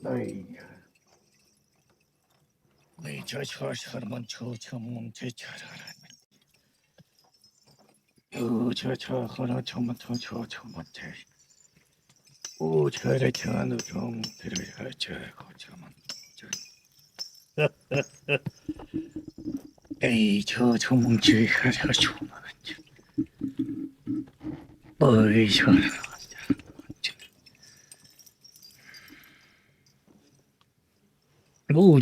哎呀，没这车车么车车么这车车来，有车车和那车么车车车么这，我车的车都装这个车好车么这，哎，车车么这还是车么这，哎车。 오,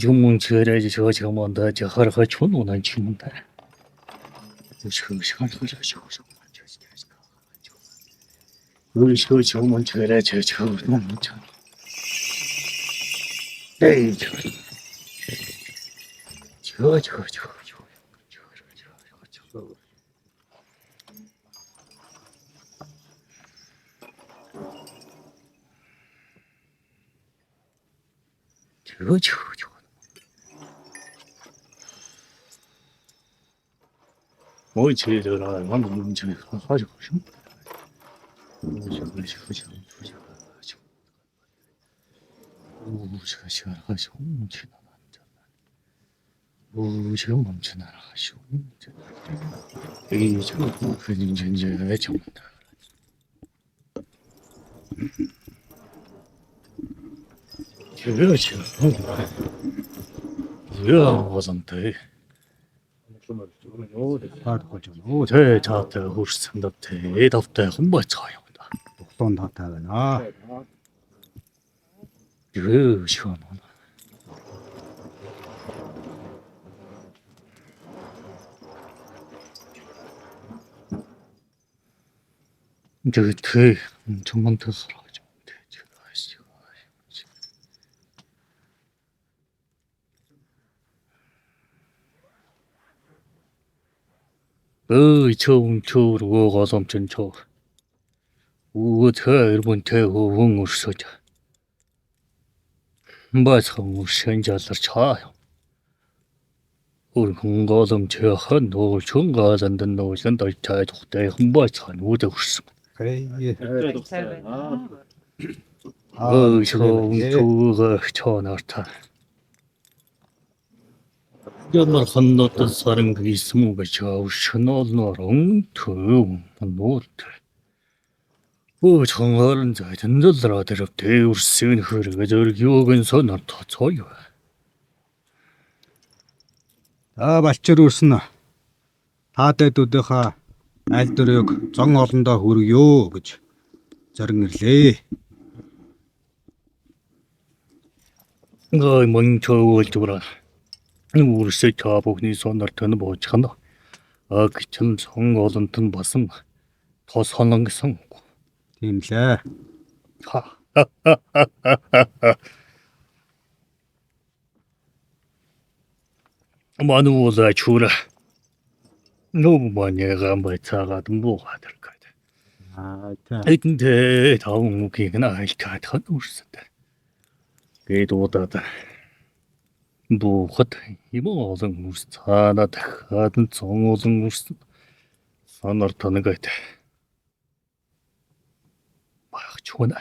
我去这个，我们去好久什么？ Тэ таатай хөрсөн да тэ давтай хон байцгаа юм да. Дуглуун таатай байна. Юу шон. Тэгээд чуман тасраа. Өө чөөн чөөр өө голомчин чөө. Өө тэр мөн тэ өвөн өрсөж. Бацхан өршөн жаларч хаа. Өрхөн голомч хан нөө чөн гааланд нөөлөн дайтай тухтай хэн бацхан үүдэ өрсөн. Өө чөөн чөөр чонорта. Ямар хоннод саран гисмүү гэж шөнөөл нөрөн төв нуут. Өө чонорн зайдандал радэр тэвэрсэн хөргө зөрг юугэн сонор тоцоо. За балчир өрсөн. Та дэдүүдийнхаа айл дөрөөг зон олондоо хүргье гэж зорин ирлээ. Гой мөн чөөлж бүраа. Үрсэ та бүхний сонор тань буучхан. Аг чин сон олонт нь басан тос хонон гэсэн. Тийм лээ. Мануулаа чүрэ. Нөө маньяга байцаагаад муугаад иргээд. Аа тий. Эдэнтэй таван үгийг нь айлтаад хан үрсэд. Гээд удаад буухад юм олон үрс цаана дахиад нь цон олон үрс сонор тоногойт. Баг чүнэ.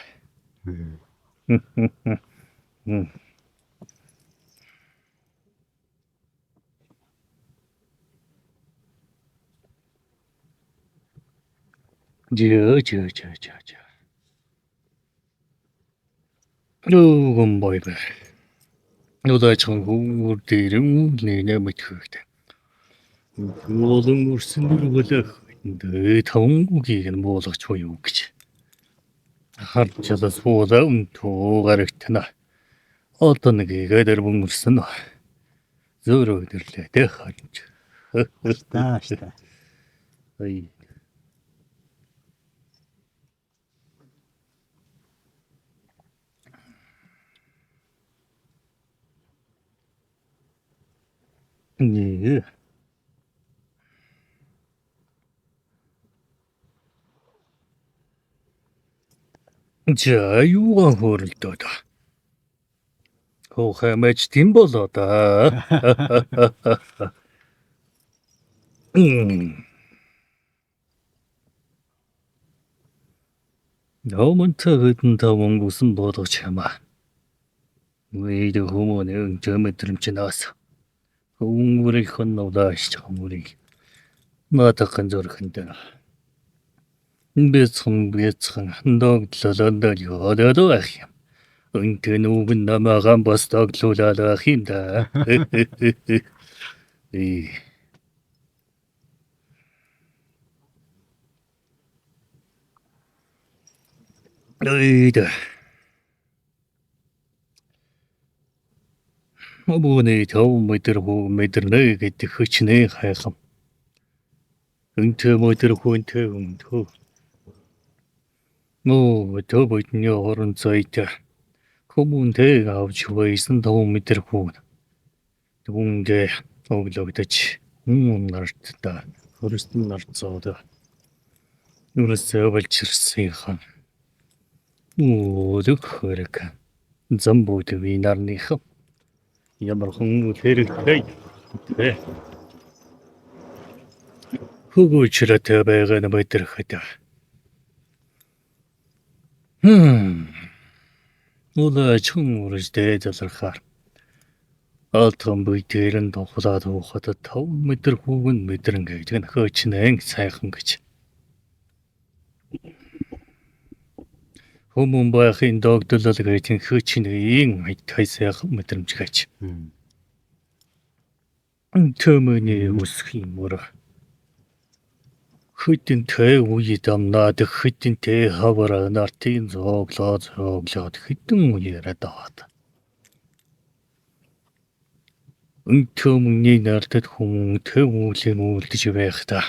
Жөө жөө жөө жөө жөө. Нүгэн бой бэ. Нүдэ чон хүүр дээр үнэ мэдхэгтэй. Олон үрсэн дөрвөлөх дэ таван үгийг нь буулгач юу гэж. Харчлаа суула үнтөө гарагтна. Одоо нэг игээд өрбөн үрсэн. Зөөрөө өдөрлөө тэ ханч. Та штэ. Ай. Нэ. За юугаан хөөрөлдөө да. Хөөх хэмэж тийм болоо да. Номонтой хэдэн таван үсэн болгож чамаа. Үед хүмүүн өнтө мэдрэмжнээс хүмүүрийнх нь улааш хүмүүрийг наадахын зүрхэнд бяцхан бяцхан догтлолондол ёдод байх юм. Өнтө нүгэн намаагаан бас догтлуулаад байх юм да. Э. Ой да. Хүмүүний төв мэдэр хүү мэдэрнэ гэдэг хүчнээ хайхам. Өнтө мэдэр хүнтэй өнтөө. Нөө төв бидний орон зайд хүмүүнтэй авч байсан төв мэдэр хүү. Түүнгээ өглөгдөж хүн нартта хөрстөн нарцоод юурсээ болчирсийнхан. Үүлэг хөрөг замбууд ви нарных ямар хүн хэрэгтэй тэ хөгөөчрөт байгаа нь мэдрэхэд. Улаа чүн үрждээ залрахаар алтан буй дээр нь тухлаад уухад 5 метр хүүгэн мэдрэн гэж нөхөөчнэн сайхан гэж. Хүмүүн байхын догдлол гэж нөхөөчнэн хай сайхан мэдрэмж гэж. Төмөний үсэх юм өөр. Хэдэнтэй үе дамнаад хэдэнтэй хавар нартын зооглоо зооглоод хэдэн үеэрээ даваад. Төмөний нартад хүмүүн төв үүлэн үлдэж байхдаа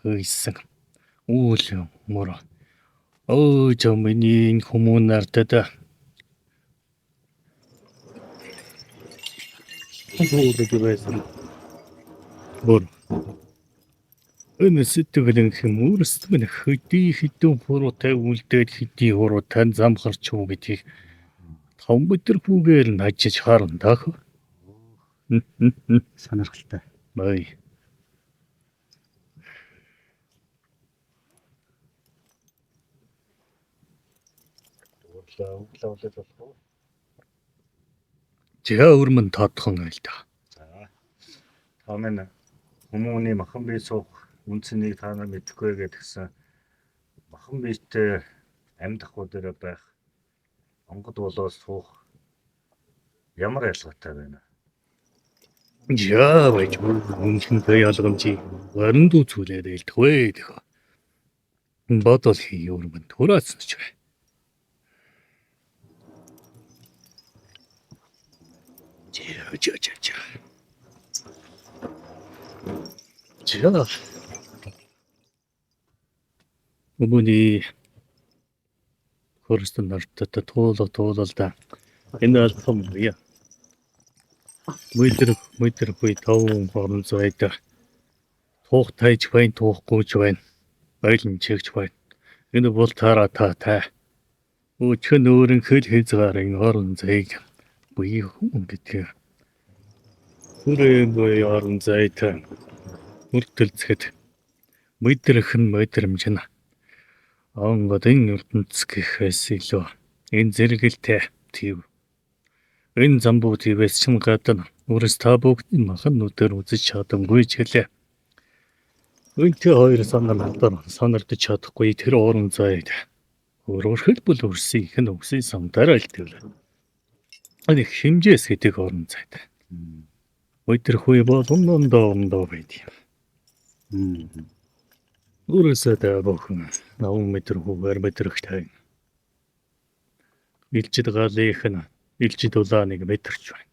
хөөсөн. Үйл мөр. Өө жомны хүмүүн нартад үлдэж байсан. Бүр энэ сэтгэлэн хэм өөрсдөө нь хэдий хэдэн хуруутай үлдээд хэдий хуруутай замхарч уу гэдгийг 5 метр хүүгээр нь ажиж харна даа. Сонирхолтой. Бай. Өглөө болох уу? Жига өрмөн тодхон айл та. За. Та минь хүмүүний махан бие суух үн цэнийг та нар мэдэхгүй гэдгсэн махан биетэй амьд ахуй дээр байх онгод болоо суух ямар ялгаатай байна вэ? Жаа байж үнхэнтэй ялгамжий баринд үзүүлээд илтэх вэ гэх. Бодол хий өрмөн тураацч бай. Жаа жаа жаа жаа. Жаа. Хүмүүний хөрстөн нартад туулга туулалда энэ алхам яа. Мэдэр мэдэргүй таван орон зайд тух тайж байна, туухгүйж байна. Байлан чигч байна. Энэ бол таараа та тай. Өчгөн өөрөн хөл хязгаарын орон зайг буй хүн гэдэг. Хүрээ буй орон зайд мөртөлцөхөд мэдрэх нь мэдрэмж нь онгодын ертөнц гэхээс илүү энэ зэрэгэлтэй төв. Энэ замбуу твээс ч гадна өөрөөс та бүгдний махан нүдээр үзэж чадамгүй ч гэлээ. Өнтэй хоёр санал алдар санардж чадахгүй тэр орон зайд өөрөөр хэлбэл өрсөн их нь үгсийн самдаар илтгэв. Энэ хэмжээс гэдэг орон зайд. Өдөрхүй бол ондоо ондоо байд юм. Өөрөөсөө та бүхэн 5 метр хүүгээр мэдрэгтэй. Илчид галынх нь илчид улааныг мэдэрч байна.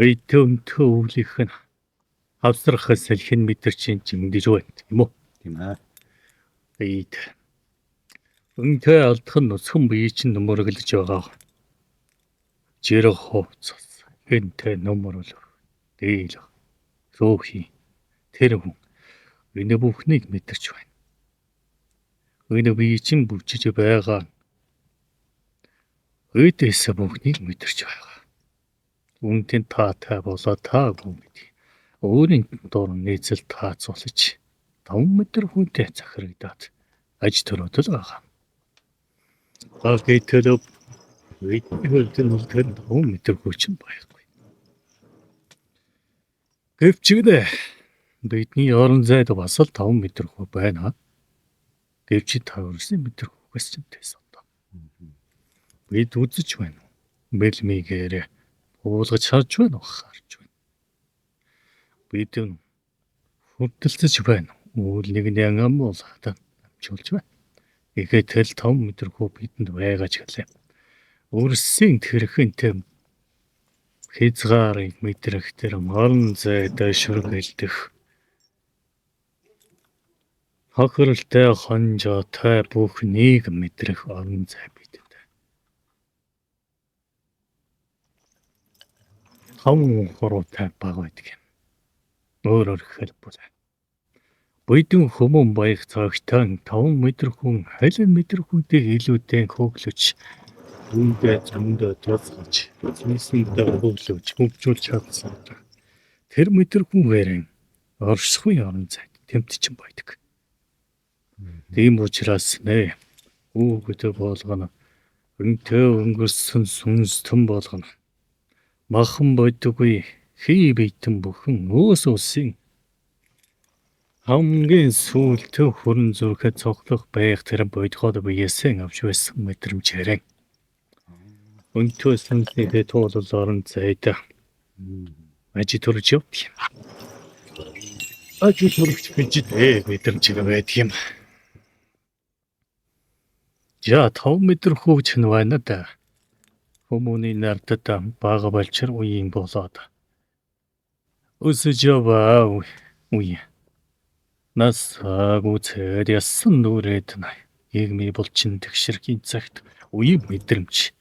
Өйтөмтөө өвлийнх нь хавсрах сэлхэн мэдэрчин чимдэж байна юм уу? Тийм ээ. Ийд. Өнтэй алдах нь нүцгэн бие чинь нөмөрглөж байгаа. Жирэг хувцас энтэй нөмөрлөх. Дийлэх. Рөөхи. Тэр хүн энэ бүхнийг мэдэрч байна. Энэ бие чинь бүжиж байгаа. Өөдөөс бүхнийг мэдэрч байгаа. Үнтэн таатай болоо таагүй гэдэг. Өөрийн дор нийцэл таацуулж 5 метр хүнтэй захирагдаад аж төрөдөл байгаа. Гал гэтэл Бидний хувьд нь бол тэр 5 м хүчин байхгүй. Гэвч гэнэ бидний орон зайд бас л 5 м хүү байна. Гэвч та өрсөн метр хүүгээс ч тэс одоо. Бид үзэж байна. Бэлмигээр буулгаж харж байна уу? Харж байна. Бид хүртэлцэж байна. Үйл нэгний ам болоод амжуулж байна. Ихэд тэл 5 м хүү бидэнд байгаа ч гэлээ. Өрсөн тэрхэнтэй хязгаарыг мэдрэх тэр орон зайд шүргэлдэх хохиролтой хонжоотой бүхнийг мэдрэх орон зай бидэнд. 5 хуруутай баг байдаг юм. Өөрөөр хэлбэл Буйдан хүмүүн баях цагтан 5 м хүн аль метр хүнтэй илүүтэй хөглөж үүндээ зөндөө тулгаж зүйлсэндээ хөглөж хөгжүүлж чадсан. Тэр метр хүн вэрэн оршихуй орон зайд тэмтчин байдаг. Тийм учраас нэ үүгтэй болгоно өнтөө өнгөрсөн сүнстэн болгоно. Махан боддоггүй хий биетэн бүхэн өөс үсийн хамгийн сүүлд хүрэн зүрхэд цоглох байх тэр бодгоод биесэн авч байсан мэдрэмжээрээ. Өнтөө сүнслэгээ туулал орон зайд ажи төрж явд юм. Ажи төрж гэж дээ мэдрэмж байдаг юм. За 5 м хөвч нь байна да. Хүмүүний нардад бага балчир үеийн болоод өсөж яваа үе. Нас гүцээд ясан нүрээд нийгмийн булчин тэгшэрхийн цагт үеийн мэдрэмж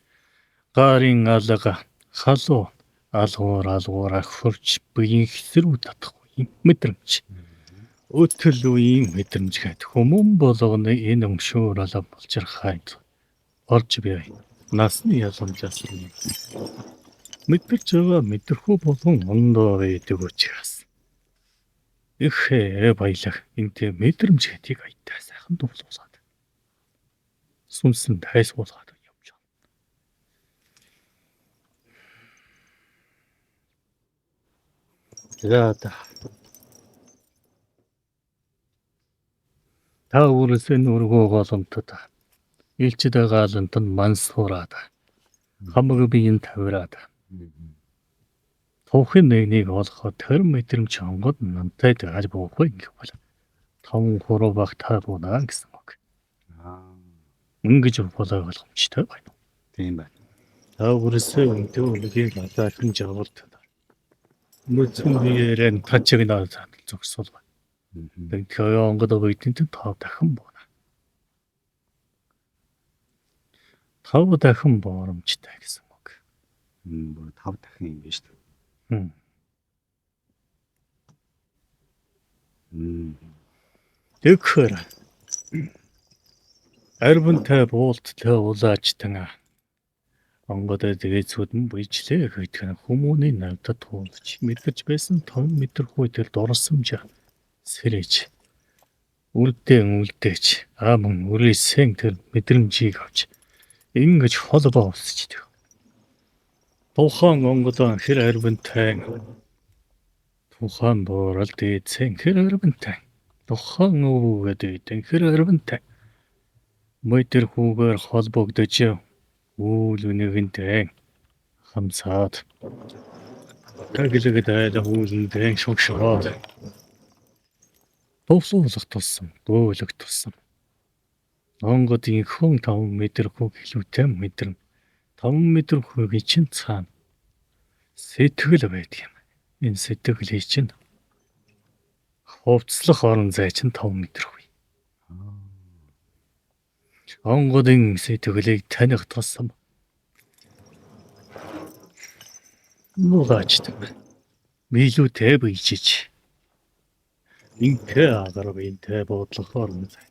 гарын алга халуу алгуур алгуураа хөрч биеийн хэсрүү татах үеийн мэдрэмж өтөл үеийн мэдрэмж гээд хүмүүн болгоны энэ өмшөөр алга булчирхайд орж бий. Насны ялгамжаас мэдэрч байгаа мэдрэхүй болон ондоо байдаг учраас их баялаг энтэй мэдрэмж гэдгийг аятаа сайхан дуулуулад сүнсэн тайсуулгаад явж байгаа. За та өөрөөсөө нүргөө голомтод илчд гаалант нь мансуураад хамаг биеийн тавираад тухын нэгнийг олоход тэр мэдрэмж онгод намтай дааж буухгүй гэвэл 5 3 баг та буунаа гэсэн үг. Ингэж болоо ойлгомжтой байна. Тийм байна. Та өөрөөсөө өнтөө үлгийг надад жавалт. Мөцөн биеэрэн тачиг надад зогсоол байна. Тэгэхээр онгод бидэнд 5 дахин бууна. 5 дахин бооромжтой гэсэн үг. 5 дахин юм байна шүү дээ. Тэгэхээр арвинтай буулттай улаачтан онгод дээцүүд нь буйжлээ гэдэг нь хүмүүний надад туулж мэдэрч байсан 5 м хүй тэр дурсамж сэрэж үлдээн үлдээч аа мөн үрээсэн тэр мэдрэмжийг авч ингэж холбоо үүсчихдээ. Тухайн онгодон хэр арвинтай тухайн буурал дээдсэн хэр арвинтай тухайн өвөөгөө дээдэн хэр арвинтай мэдэр хүүгээр холбогдож үйл үнэгэнтэй хамсаад таглагд айл үүлэндээ шогшоод товсуулах тусам бөөлөх тусам онгодын хүн 5 м хүүг илүүтэй мэдрэм 5 м хүүгийн чинь цаана сэтгэл байдаг юм. Энэ сэтгэлийн чинь хувцлах орон зай чинь 5 м хүү. Онгодын сэтгэлийг таних тусам нугаачдаг. Билүүтэй биежиж. Инхээ агаар биентэй буудлах орон зай.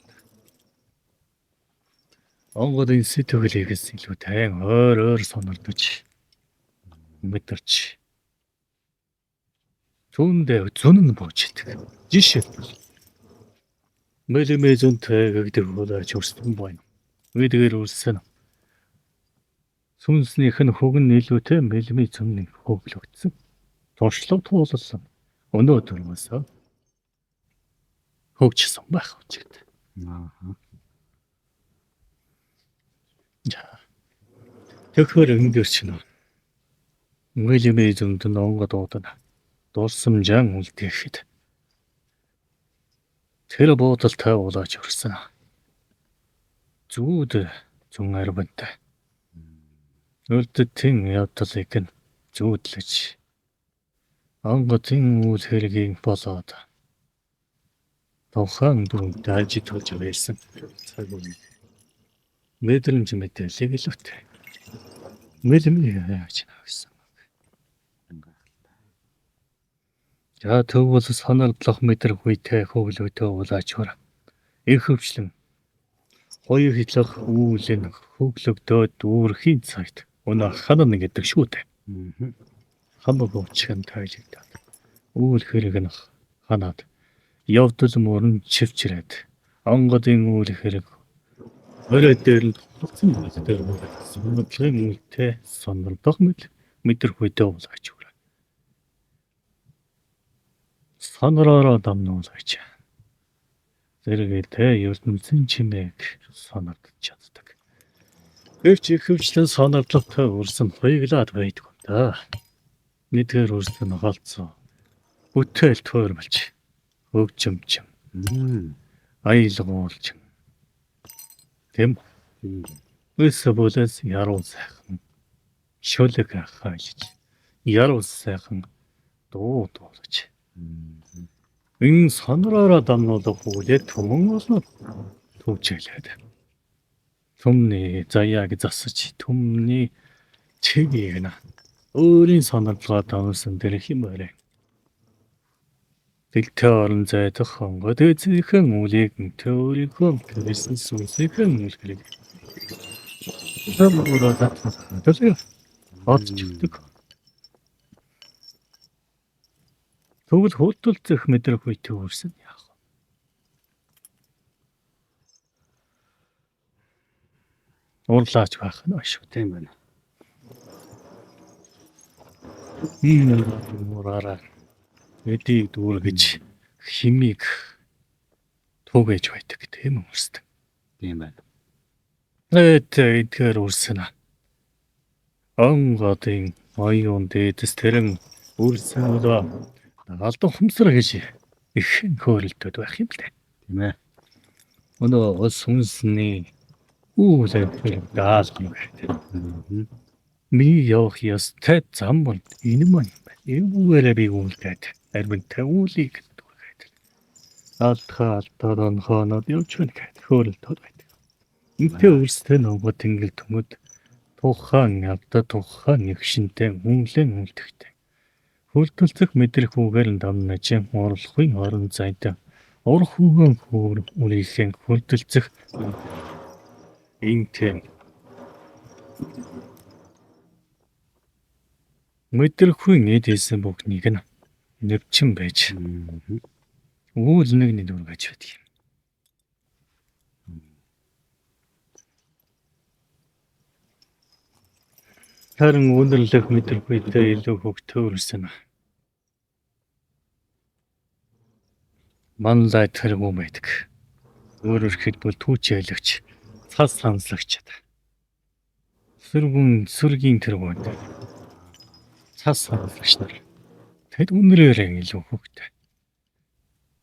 Онгодын сэтгэлээс илүү тайн ойр ойр сонордож мэдэрч түүндээ зүн нь бууж идэг. Жишээлбэл мэлмэ зүнтэй гэдэг хуулаач өрсөн байна. Эдгээр үлсэн. Сүнснийх нь хөгн илүүтэй мэлмий зөмний хөглөгдсөн. Туршлага туулсан. Өнөөдөр мөсөө хөгжсөн байх үчигд. Аа. За. Тэгэхээр өнгөрч нэ. Мэлмий зөмд нь онгод уудана. Дурсамжаан үлдээхэд. Тэр буудалтай уулаач өрсөн. Зүүд зүн арвантай. Үлдэтийн явдлыг нь зүүдлэж онгодын үйл хэргийг болоод тухайн дүнд ажиж байсан. Цаг үе. Мэдрэмж мэдээллийг илүүтэй. Мэлмий яаж гэсэн. За тэгвэл сонирхлох мэдрэх үедээ хөглөөтэй уулаач хөр. Их хөвчлэн хоёр хитлэх үйл нь хөглөгдөөд дүүрхийн цагт өнөө ханана гэдэг шүү дээ. Хамаг уучхан тайлагдаад үйл хэрэг нь ханаад явдал мөрөн чивчрээд онгодын үйл хэрэг орой дээр нь тулцсан дээр сонирхлын үйлтэй сонирхох мэдрэх үедээ уулаач хөр. Сонороороо дамнуулаач. Зэрэгэлтэй ертөнцийн чимээг сонирдож чаддаг. Гэвч их хөвчлэн сонирдлоготой үрсэн хуйглаад байдаг юм да. Нэгдүгээр үрсэн холцоо. Бүтээл төөрмөлж хөгжимч аялгуулж тэм Өс бүлээс яруу сайхан шүлэг хайлж яруу сайхан дуу дуулаж энэ сонороороо дамнуулах үлээ түмэн болно төвчээлээд түмний заяаг засаж түмний чигийг нь өөрийн сонирхлоо давсан дэрэх юм арай. Дэлтэй орон зайдах хонгод эзэнхэн үлийг өөрийнхөө тэрсэн сүнсийнхэн үлгэрийг олж өгдөг. Тэгвэл хөдөлцөх мэдрэх үедээ үрсэн яах вэ? Уурлаач байх нь шүү. Тийм байна. Энэ мураараа эдийг дүүргэж химийг түгээж байдаг тийм үрсдэг. Тийм байна. Эт эдгээр үрсэн. Онгодын оюун дээдэс тэрэн үрсэн болоо алдан хумсар гэж их хөөрөлдөд байх юм лээ. Тийм ээ. Өнөө сүнсний үйл даал юм байна. Миний явах ёстой зам бол энэ маань юм байна. Эвгээрээ би үлдээд арвинтай үлийг дүүргээд. Алдхаа алдаад онхоонод явж байна гэдэг хөөрөлдөд байдаг. Энтэй өрстэй нөгөө тэнгэл төмөд тухайн явдаа тухайн нэгшинтэй үнлэн үлдэхтэй. Хөлдөлцөх мэдрэх үгээр нь дамнаж урлахын орон зайд ур хүүгэн хөөр үрийнхэн хөлдөлцөх энтэй мэдрэхүйн эд хийсэн бүхнийг нь нэвчин байж үйл нэг нэг дүргэж байдаг юм. Харин үнэрлэх мэдрэхүйтэй илүү хөгтөө үрсэн. Манлай тэргүүн байдаг. Өөрөөр хэлбэл түүчээлэгч, цас саналагч. Сүргүн сүргийн тэргүүнд цас саналагч нар. Тэд үнрээрээ илүү хөгтэй.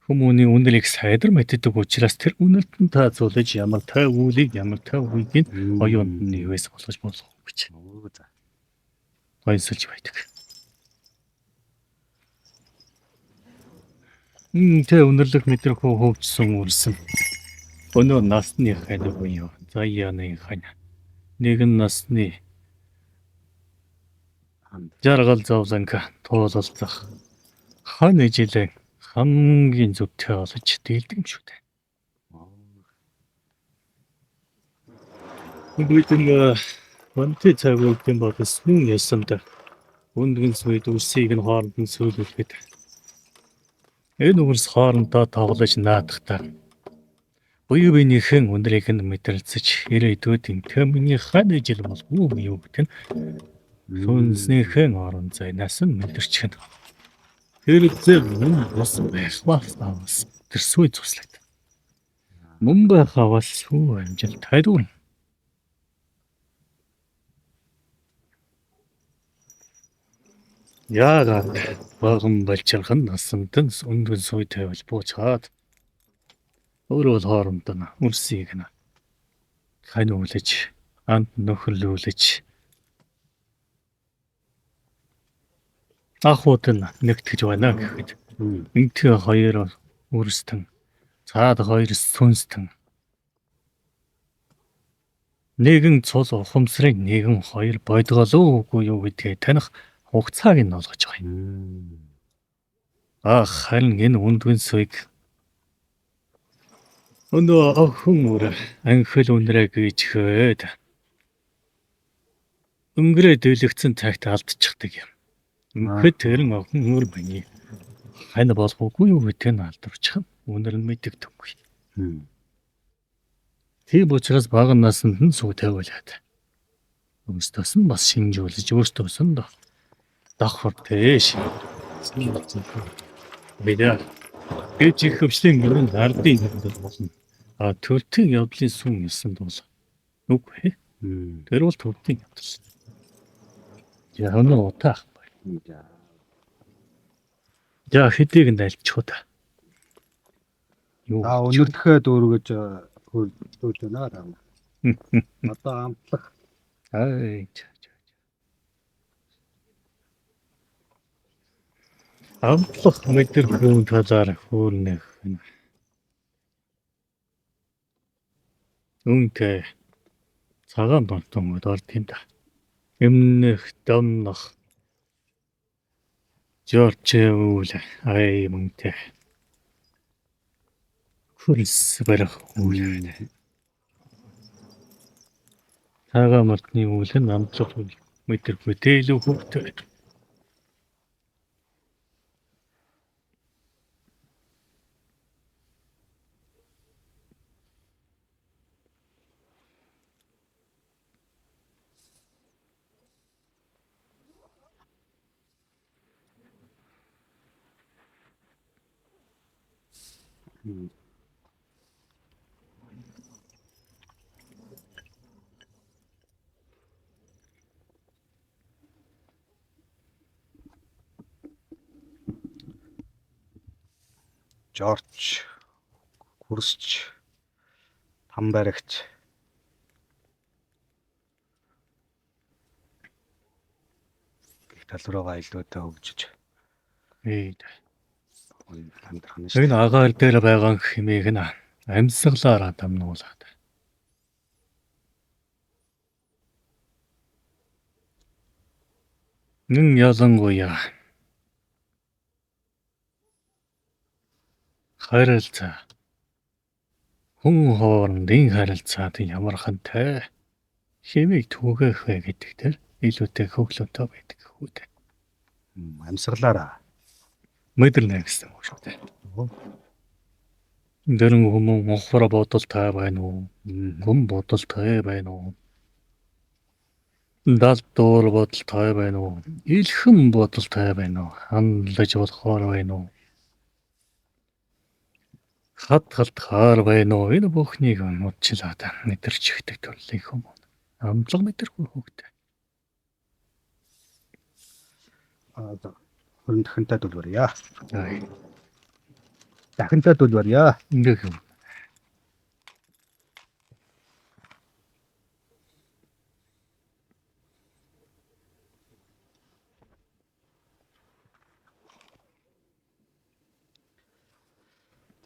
Хүмүүний үнэлийг сайдар мэддэг учраас тэр үнэлтэн таацуулж ямар тай үйлийг ямар тай үгийг оюунд нь ивэс болгож болох гэж Оо за. гоёсолж байдаг. Тэ үнэрлэх мэдрэх хөгжсөн үрсэн. Өнөө насны хань буюу заяаны хань. Нэгэн насны Ханд. жаргал зовлонг туулалцах хань ижилээ хамгийн зөвтэй олж дийлдэг юм шүү дээ. Бид нэг вонти цаг үеийн бол сүн ясамд өндгөн сүйд үсийг нь хооронд нь сүүлүүлэхэд энэ үрс хоорондоо тоглож наадахтаа Буюу биенийхэн өндрийг нь мэдрэлцэж ирээдүйд интэмний хань ижил болов уу юу гэдэг нь сүнснийхэн орон зайнаас нь мэдэрч гэнэ. Хэрэгцээ мөн бус байх бас тэр сүй цуслаад. Мөн байх авал сүү амжилт хариуна. Яагаад баган балчирхан насанд нь өндгөн суй тавил буучаад өөрөө бол хооронд нь үрсийг нь ханиулж анд нөхөрлүүлж ахууд нь нэгтгэж байна гэхэд энтхий хоёр үрстэн цаад хоёр сүнстэн нэгэн цул ухамсарыг нэгэн хоёр бодголоо үгүй юу гэдгээ таних хугацааг нь олгож байгаа юм. Ах харин энэ үндгэн суйг өнөө охин үр анхил үнрээ гүйчхээд өнгөрөө дэвлэгдсэн цагт алдчихдаг юм. Үнэхээр тэр нь охин үр миний хань болох уугүй юу гэдгийг нь алдарчих нь үнэр нь мэдэгдэхгүй. Тийм учраас бага наснд нь сүү тавиулаад өөртөөс нь бас шинжүүлж өөртөөс нь давхар тээш. Бид гэж их хөвчлийн гэрэн ардын явдал болно. А төртийн явдлын сүм ясанд бол үгүй. Тэр бол төртийн явдал. Яг нь утаах байна. За хэдийг нь альчих уу та. Юу? За өнөрлөхөө дүүргэж хөрдөөж байна даа. Одоо амтлах. Ай. Амтлах мэдэрхүүн талаар хөөрнөх. Үнтэй цагаан донтон орд юм да. Өмнөх домнох Жорчэвэл ай мөнтэй. Хөрс барих үйл. Цагаан модны үйл нь амтлах мэдэрхүүтэй илүү хөвгтэй. Жорж, Күрсч, там баригч. Гэх тал руугаа илүүтэй хөгжиж амьдрах нь шүү. Энэ агаар дээр байгаа хэмээх нь амьсгалаараа дамнуулаад. Нэн ялангуяа харилцаа хүн хоорондын харилцаад ямар хантай хэмээх түгээх вэ гэдэг дээр илүүтэй хөглөнтэй байдаг хүү дээ. Амьсгалаараа мэдэрнэ гэсэн үг шүү дээ. Дэрэн хүмүүн ухвар бодолтой байна уу? Гүн бодолтой байна уу? Дал дуур бодолтой байна уу? Илхэн бодолтой байна уу? Хандлаж болохоор байна уу? Хатгалтгаар байна уу? Энэ бүхнийг нутчлаад мэдэрч ихдэг төрлийн хүмүүн. Амтлага мэдэргүй хөвгтэй. За 20 дахинтай төлбөрье. Дахинтай төлбөрье. Ингэх юм.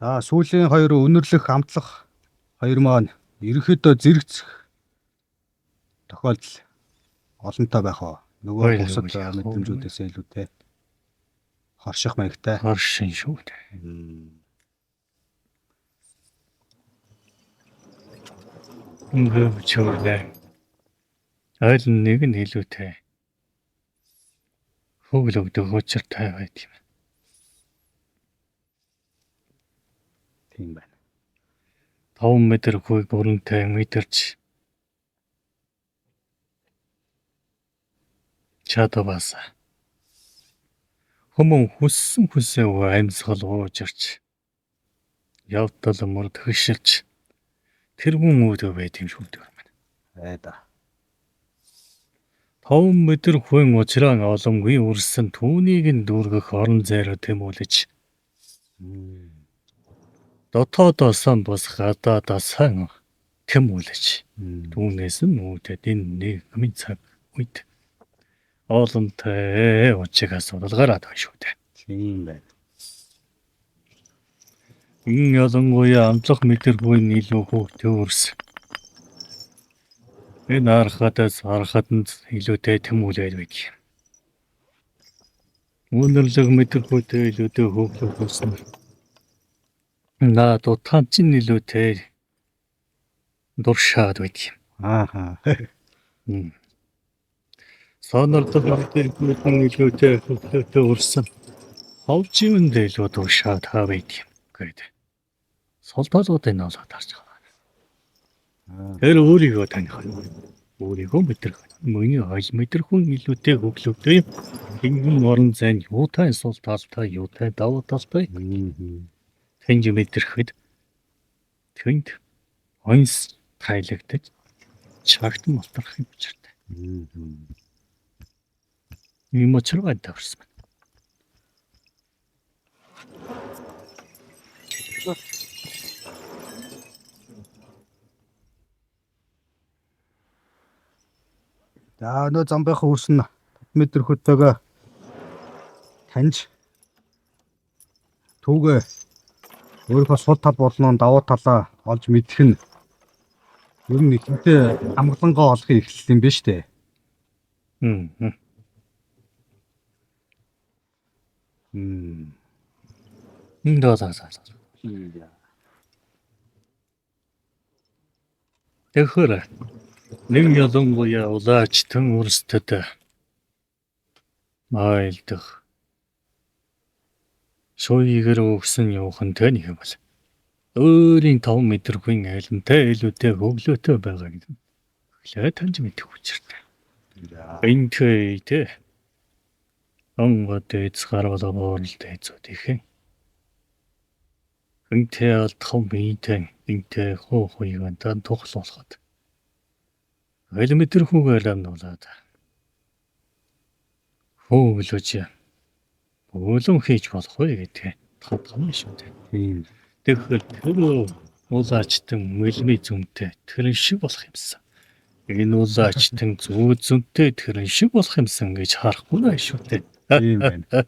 За сүүлийн хоёр өнөрлөх амтлах хоёр маань ерөнхийдөө зэрэгцэх тохиолдол олонтой байх оо. Нөгөө бусад мэдрэмжүүдээс илүүтэй хорших маягтай. Хоршин шүү дээ. Өнгөвчөөлээ. Аль нэг нь илүүтэй хөглөгдөх учиртай байд юм. Тийм байна. 5 мэдрэхүйг өрөнтэй мэдэрч чадвас хүмүүн хүссэн хүсээгүй амьсгал уужирч явдал мөрд хөшилж тэргүүн үүдөө байд юм шүү дээ. Айда. 5 мэдрэхүйн учраа олонгүй үрсэн түүнийг нь дүүргэх орон зайраа тэмүүлж дотоодоосоо бус гадаадаасаа тэмүүлж түүнээс нь үүдээд энэ нийгмийн цаг үед олонтой учиг асуудал гараад байна шүү дээ. Тийм байна. Энэ ялангуяа амтлах мэдэргүй нь илүү хөөгтэй өрс. Энэ архадаас архад нь илүүтэй тэмүүлээд байдаг. Үнэрлэг мэдэрхүйтэй илүүтэй хөглөх болсон. Наад утаан чинь илүүтэй дуршаад байдаг. Ааха. Сонордох мэдэрхүйтэй нь илүүтэй хөглөөтэй өрсөн. Ховжинд илүү дуршаад хаа байдаг гэдэг. Сул талуудыг нь олоод харж байгаа. Тэр өөрийгөө таних нь. Өөрийгөө мэдрэх. Мөний хол мэдрэхүн илүүтэй хөглөгдөй. Ингэн орон зайн юутай сул талтай, юутай давуу талтай таньж мэдрэхэд тэнд онс тайлагдаж чагтан болторх юм учиртай. Ийм учиргаа тавьсан байна. За өнөө замбынхаа үрс нь мэдрэхүйтэйгээ таньж түүгээ өөрийнхөө сул тал болон давуу талаа олж мэдэх нь ер нь ихэнхдээ амгалангаа олохын эхлэл юм биш үү? За. Тэгэхээр нэг ялангуяа улаачтан өрсдөд айлдах шуйгэр өгсөн юухантай нэг юм бол өөрийн 5 мэдрэхүйн айлантай илүүтэй хөглөөтэй байгаа гэдэг. Эхлээ таньж мэдэх учиртай. Энтэй тэ. Онгод эц гарвал боорл дэцүүд их. Энтэй алдхан биетэй энтэй хуу хуйгантаа тухлуулахад. Аль мэдрэхүйгээр амнуулаад. Хөглөөж бөөлөн хийж болох вэ гэдгээ тодорхой шүү дээ. Тийм. Тэгэхээр тэр улаачтан мэлми зүнтэй тэрэн шиг болох юмсан. Энэ улаачтан зүү зүнтэй тэрэн шиг болох юмсан гэж харахгүй наа шүү дээ. Тийм байна.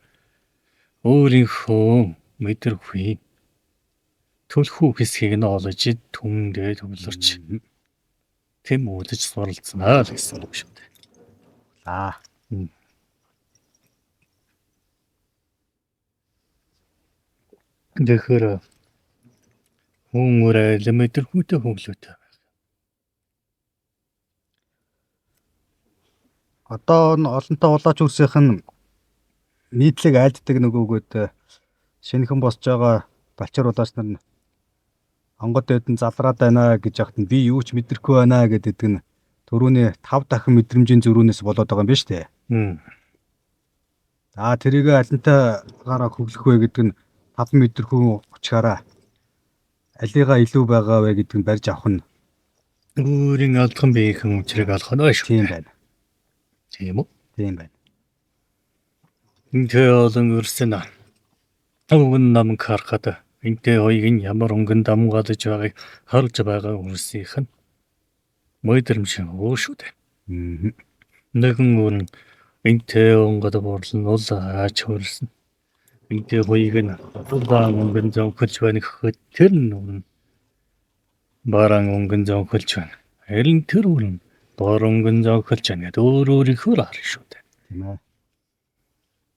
Өөрийнхөө мэдрэхүй төлхүү хэсгийг нь олж түндээ төвлөрч тэм үүдэж суралцнаа л гэсэн үг шүү дээ. Аа. Тэгэхээр хүн өөрөө мэдрэхүйтэй хөглөөтэй. Одоо н олонтой улаач үрсийнх нь нийтлэг айлддаг нөгөөгөөд шинэхэн босч байгаа балчир улаач нар нь онгод дэдэн залраад байна гэж яхад нь би юу ч мэдрэхгүй байна гэдэг нь төрүүний 5 дахин мэдрэмжийн зөрүүнээс болоод байгаа юм биш үү? За тэрийг алинтайгаараа хөглөх вэ гэдэг нь 5 мэдрэхүй учгаараа алигаа илүү байгаа вэ гэдэг нь барьж авах нь Өөрийн алдан биеийнхэн учрыг алах нь шүү. тийм байна. Тийм үү? Тийм байна. Энтэй олон өрсөн. Өвгөн нам харахад энтэй хоёрыг нь ямар өнгөнд амгаалж байгааг харж байгаа өрсийнх нь мэдрэмж өөр шүү дээ. Нэгэн өрн энтэй онгод бурлан уул аач хөрсөн. Энтэй хоёрыг нь улаан өнгөн зөнхөлж байна гэхэд тэр нь өрн бараан өнгөн зөнхөлж байна. Харин тэр өрн бор өнгөн зөнхөлж байна гэдэг өөр өөрийнхөө харна шүү дээ. Тийм ээ.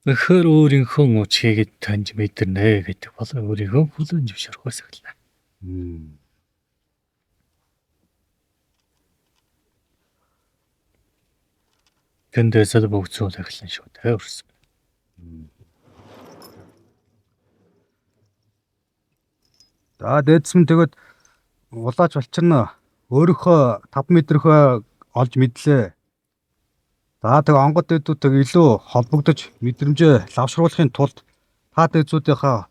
Тэгэхээр өөрийнхөө учрыг таньж мэдэрнэ гэдэг бол өөрийнхөө хүлээн зөвшөөрөхөөс эхэлнэ. Тэндээс л бүх зүйл эхэлнэ шүү дээ. Өрсөн. За дээдсэм тэгээд Улаач балчирна өөрийнхөө 5 метрхөө олж мэдлээ. За тэгээ онгод дэдүүдтэйг илүү холбогдож мэдрэмжээ лавшруулахын тулд та дэдүүдийнхаа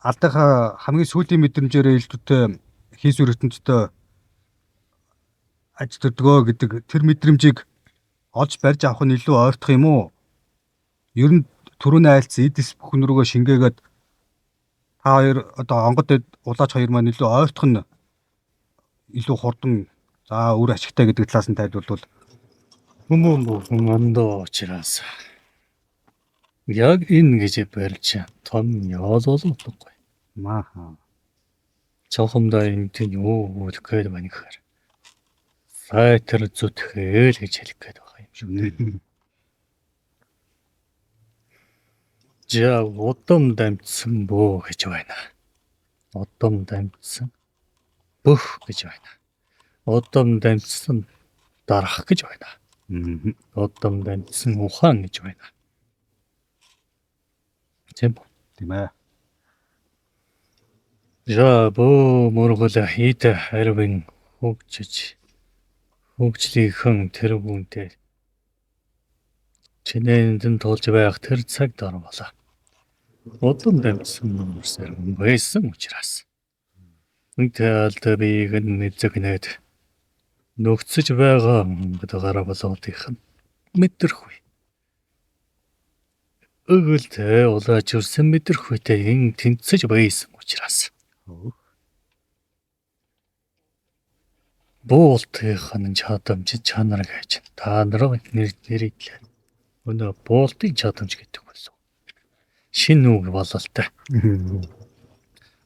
алдынхаа хамгийн сүүлийн мэдрэмжээрээ илүүтэй хийсвэр ертөнцтэй аж төрдгөө гэдэг тэр мэдрэмжийг олж барьж авах нь илүү ойртох юм уу? Ер нь түрүүний айлц эдис бүхэн рүүгээ шингээгээд та хоёр одоо онгод дэд улаач хоёр маань илүү ойртох нь илүү хурдан за үр ашигтай гэдэг талаас нь тайлбарлавал Хүмүүн бүхэн ондоо учраас яг энэ гэж барьж том ёол болохгүй. Мааха. Чохомдоо энэ юу өгөх гээд байна гэхээр сайтар зүтгэл гэж хэлэх гээд байгаа юм шиг. За удам дамжсан бөө гэж байна. Удам дамжсан бөх гэж байна. Удам дамжсан дарах гэж байна. Удам дамжсан ухаан гэж байна. Тийм үү? Тийм ээ. За бөө мөргөл хийд харвин хөгжиж хөгжлийнхэн тэргүүнтэй чинээнд тулж байх тэр цаг дарвалаа. Удам дамжсан нүрсээр байсан учраас Тэалд биеийг нь эзэгнээд нөхцөж байгаа гараа болоодынх нь мэдрэхгүй. Өгөлтэй улаач өрсөн мэдрэхүйтэй ин тэнцэж байсан учраас буултынх нь чадамж чанар гэж та нарыг нэр нэрлээ. Өнөө буултын чадамж гэдэг болов. Шинэ үг бололтой.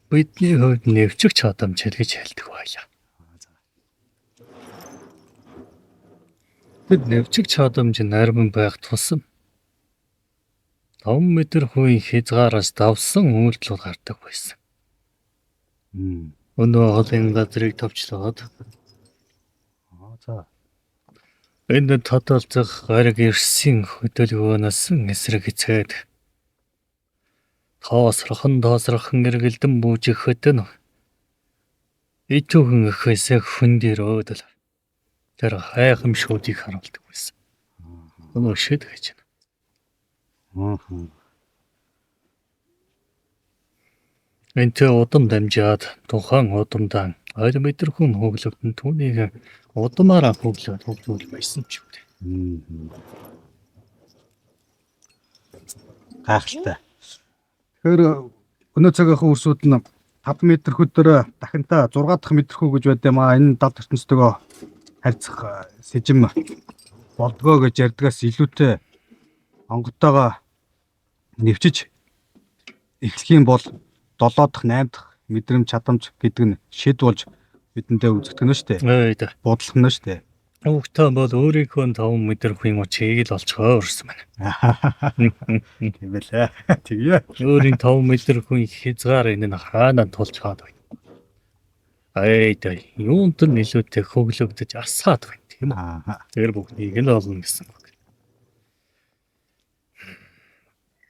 Бидний хувьд нэвчих чадамж гэж хэлдэг байлаа. Тэд нэвчих чадамж нарван байх тусам 5 метр хувийн хязгаараас давсан үйлдэл гардаг байсан. Өнөө холын газрыг товчлоод За. энэ тодолцох гариг ирсэн хөдөлгөөнөөс эсрэгцээд тоосрохон эргэлдэн бүжихэд нь итүүхэн өхөөсөө хөндөрөөд л тэр хайхамшуудыг харуулдаг байсан. Өнөө шид гэж. Энтэй удам дамжаад тухайн удамдаа 2 метр хүн хөглөгдөн түүнийг удамаараа хөглөөд хөглүүл байсан ч юм. Гайхалтай. Тэгэхээр өнөө цагийнхаа үрсүүд нь 5 метр хөдөр дахинтаа 6 дахь метр хүү гэж байд юм аа. Энэ далд ертөнцтэйгөө харьцах сэжим болдгоо гэж ярьдгаас илүүтэй онготтойгоо нэвчиж эхлэх юм бол 7 дахь 8 дахь мэдрэмж чадамж гэдэг нь шид болж бидэндээ үзэгдэх нь шүү дээ. Бодлох нь шүү дээ. Хүүхдээ бол өөрийнхөө 5 метр хүн учийг л олцгоо өрсөн байна. Тийм байлаа. Тэгье. Өөрийн 5 метр хүн хязгаар энэ нь хаанаа тулж хаад байна. Ай да юунт нь илүүтэй хөглөгдөж асаад байна тийм үү? Тэр бүхнийг нь олно гэсэн үг.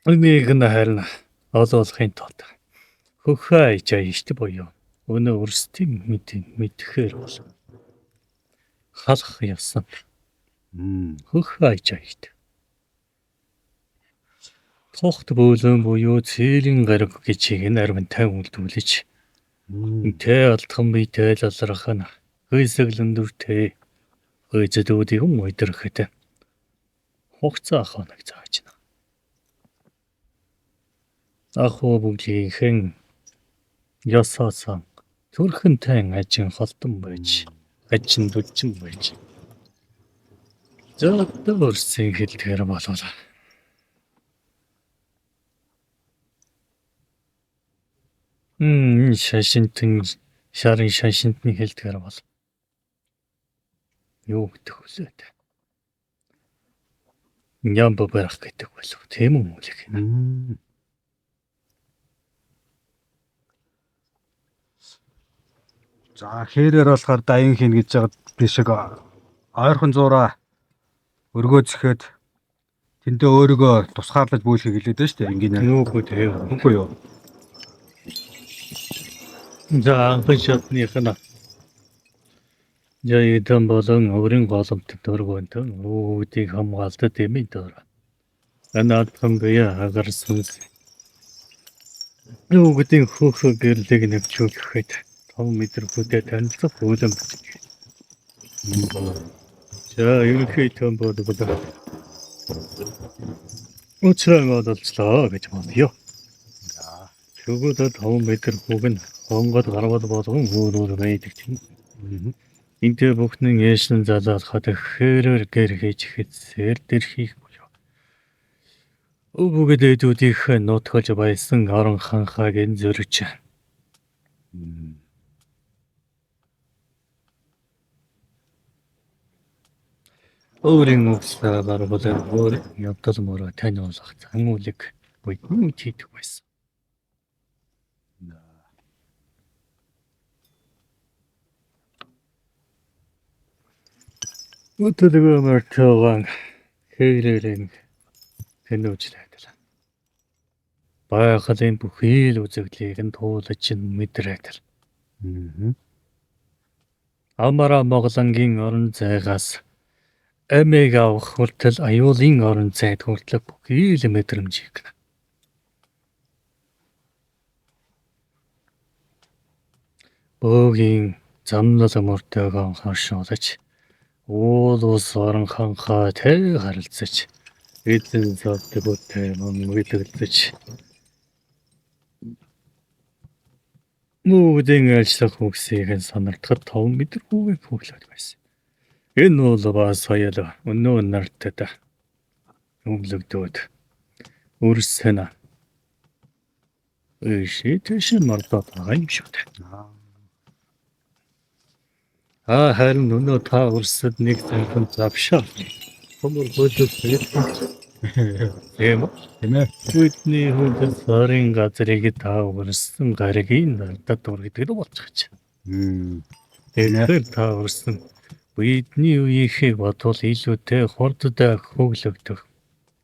Нэг нь харин олоолохын тулд хөхөө ижаа ишт буюу өнөө өрсдийн мэдэхээр бол халах явсан. Хөхөө ижаа ишт. Тухт бөөлөн буюу цэлийн гариг гэж энэ арвинтай үлдүүлж тэ алдхан биетэй л алрах нь хүйсэглэн дүртэй хүйцэдүүдийг өдөрхэд хугацаа хоног зааж на. Ах уу бүглийнхэн ёсоосон төрхөнтэй ажин холдон байж ажин дүлжин байж зөөдөө өрсөн хэлдгээр болов. Шашинтэн шарын шашинтны хэлдгээр бол юу гэдэг вүлээ тэ. Нямба барах гэдэг болов тийм үү үлэх. За хэрээр болохоор даян хийн гэж байгаа би шиг ойрхон зураа өргөө зөхэд тэндээ өөрийгөө тусгаарлаж бөөлөхийг хэлээд байна шүү дээ. Ингийн Нүггүй тийм. Үгүй юу. За анхан шатных нь жаидан болон өөрийн голомт дөрвөнтөн үүдийг хамгаалдаг дэмий дөр. Анаатхан бие агаар сүнс. Нүгдийн хөөх гэрлийг нэвчүүлэхэд 5 метр хөдөө танилцах хүлэм бичиж. За ерөнхий том болбол уучран ололцлоо гэж бодъё. Тэгвэл 5 метр хүүг нь хонгод гарвал болгон өөр өөр байдаг тийм. Энтэй бүхнэн ээшин залаалахад хэрээр гэр хийж хэцээр дэр хийх буюу. Өвгөд эдүүдийнх нутгалж байсан орон ханхааг нь зөрж. Өөрийн үгсээр гарвал өөр явдал мөрөө таниулах зан үлэг бидний хийдэг байсан. Өтөлгөө мөртөөгөн хэрээрэн тэнүүжлээд л. Байгалийн бүхий л үзэгдлийг нь туулж мэдрээд л. Амара Моголангийн орон зайгаас амийг авах хүртэл аюулын орон зайд хүртэл бүхий л мэдрэмжийг бөөгийн замнал мөртөөгөө хашуулж уул ус орон ханхаа тэй харилцаж эзэн зовдгоотой мөн уйлгалзаж Мүүдийн ажиллах үгсийг нь сонирдоход 5 метр хүүгийг хөглөөд байсан. Энэ бол ба соёл өнөө нартад өвлөгдөөд өрсөн ийшээ тийш мордоод байгаа юм шүү дээ. Аа харин өнөө та өрсөд нэг сайхан завшаа. Төмөр хөлөс тийм үү? Тийм ээ. Бидний хүнд сарын газрыг та өрсөн гаригийн надад дургидаг л болчихж. Тэгэхээр та өрсөн бидний үеийнхийг бодвол илүүтэй хурдтай хөглөгдөх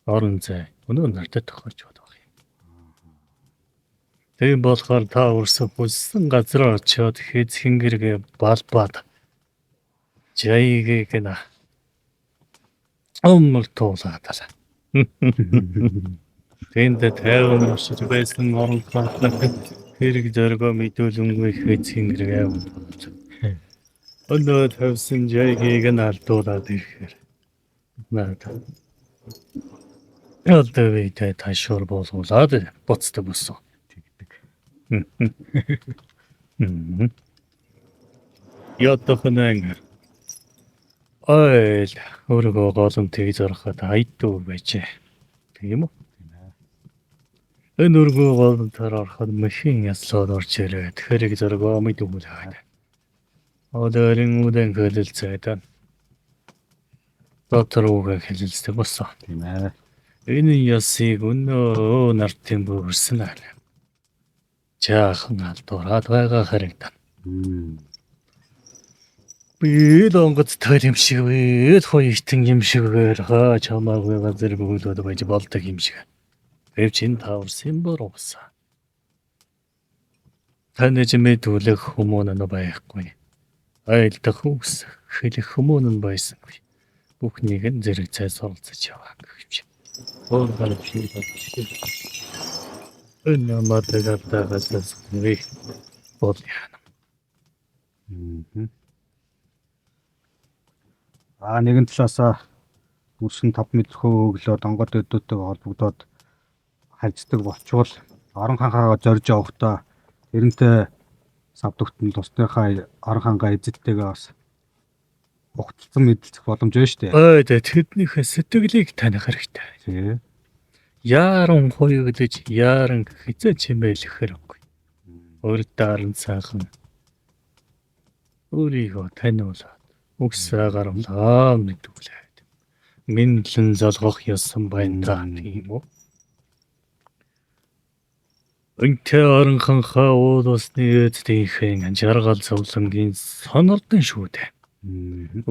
орон зай өнөө надад тохиолж болох юм. Тийм болохоор та өрсөн хүссэн газар очиод хэд хэнгэргээ балбаад жайгийг нэ өмөр туулаад л. Тэнд тайван өсөж байсан орон хаатлах хэрэг зоргоо мэдүүлэнгүй хэд хэнгэргээ бодож. Өнөө тавьсан жайгийг нь алдуулаад ирэхээр надад Ялдавэйтэй ташуур болуулаад буцдаг болсон. Тэгдэг. Ядахнан ойл өөрийгөө голомтыг зороход айдуу байжээ. Тийм үү? Энэ өргөө голомтоор ороход машин яслаад орж ирээд хэрэг зоргоо мэдүүлээд. Өдөөрийн үдэн хөлөлцөөд дотор үгээ хэлэлцдэг болсон. Тийм ээ. Энэ ёсыг өнөө нартын бүрсэн аа. Жаахан алдуураад байгаа харагдан. Би л онгоцтой юм шиг вэ, хоёртон юм шиг вэ, хаа чамаагүй газар бөглөөд байж болдог юм шиг. Гэвч энэ таварсын буруусан. Таны ч мэдүүлэх хүмүүн нь байхгүй. Айлдах үс хэлэх хүмүүн нь байсангүй. Бүхнийг нь зэрэг цай суралцаж яваа гэвч. Өөр гарч Энэ мадагартаагаас бол яана. Аа нэгэн талаасаа үрсэн 5 метр хөө өглөө донгод өдөөтэйг холбогдоод харьцдаг болчвол орон ханхаагаа зорж явахдаа тэрнтэй савдагт нь тусныхаа орон хангаа эзэлтэйгээ бас ухталцсан мэдлцэх боломж байна шүү дээ. Ой тэднийхээ сэтгэлийг таних хэрэгтэй. Тий. Яаран хуйглаж яаран хэзээ чимээлэх хэрэггүй. Урдаар нь сайхан өөрийгөө таниулаад үгсээ гаргалаа мэдүүлээд миндлэн золгох ёсон байна да тийм үү? Өнтэй орон ханхаа уул усны эцдийнхээ жаргал зовлонгийн сонордон шүү дээ.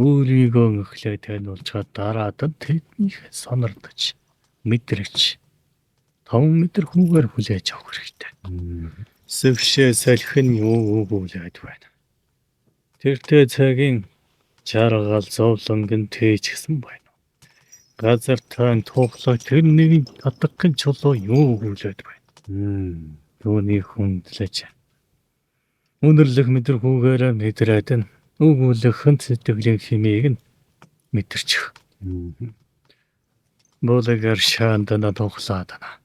Өөрийгөө эхлээ таниулчаад дараад нь тэднийхээ сонордож мэдрэж 5 метр хүүгээр хүлээж авах хэрэгтэй. Сэвшээ салхи нь юу өгүүлээд байна. Тэртээ цагийн жаргал зовлонг нь тээжсэн байна. Газар таан тухлаа тэр нэгэн татгын чулуу юу өгүүлээд байна. Түүний хүндлэж үнэрлэх мэдрэхүүгээр мэдрээд нь өгүүлэх нь сэтгэлийн химийг нь мэдэрчих. Булгаар шаандана тухлаадана.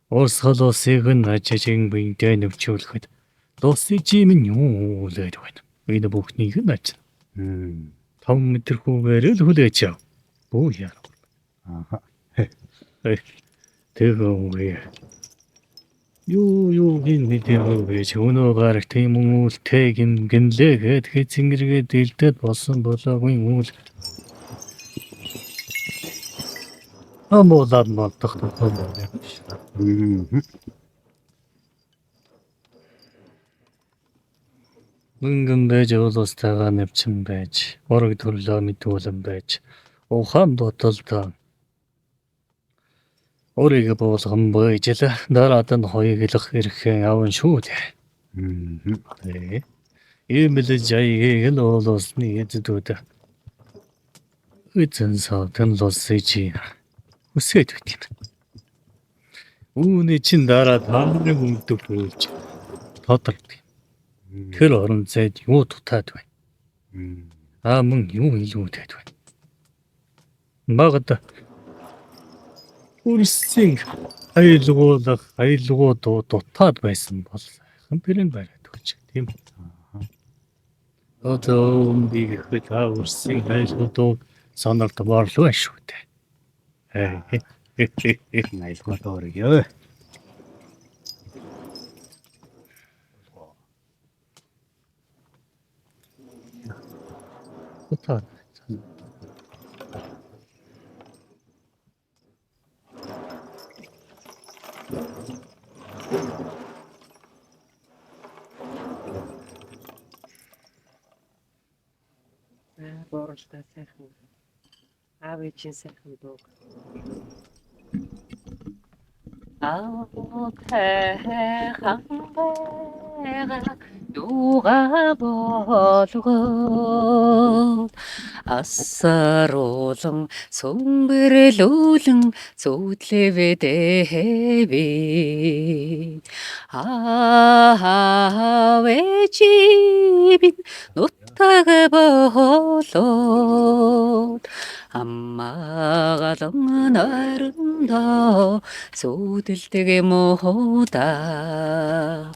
Урсгал усыг нь ажижин биедээ нөвчүүлэхэд лусын чим нь юу өгүүлээд байна. Энэ бүхнийг нь аж. Том мэдрэхүүгээр л хүлээж ав. Бүү яа. Аха. Тэгээ юу юугийн мэдээгүй гэж өнөө гараг тийм үйлтэй гин гинлээ гэд хэцэнгэргээ дэлдэд болсон болоогүй үйл. Амуулаад молдох тутам юм. Мөнгөн байж улустайгаа нэвчин байж, ураг төрлөө мэдүүлэн байж, ухаан бодолтой өөрийгөө буулган байж л дараад нь хоёглох эрхэн аван шүү дээ. Ийм л жаягийг л улусны эздүүд эзэн савтан лусыг чи хүсээд байт юм. Үүний чин дараа та нарын өмдөг үйлж тодордог. Тэр орон зайд юу дутаад байна? Аа мөн юу илүүтэд байна? Магад үрсийн аялгуулах аялгууд дутаад байсан бол сайхан бэрэн бариад өгч тийм. Одоо би гэхэд та үрсийн аялгуудыг сонордмоор л байна шүү дээ. Аялгууд өөрийгөө. Дутаад. Бууралдаа сайхан. Аав ээжийн сайхан дууг. Аатай хангайга юуга болгоод асаруулан сүмбэрлүүлэн зүудлэвэдэвэ аав ээжийн нутаг болоод аммаагалан нойрондоо зүудэлдэг муудаа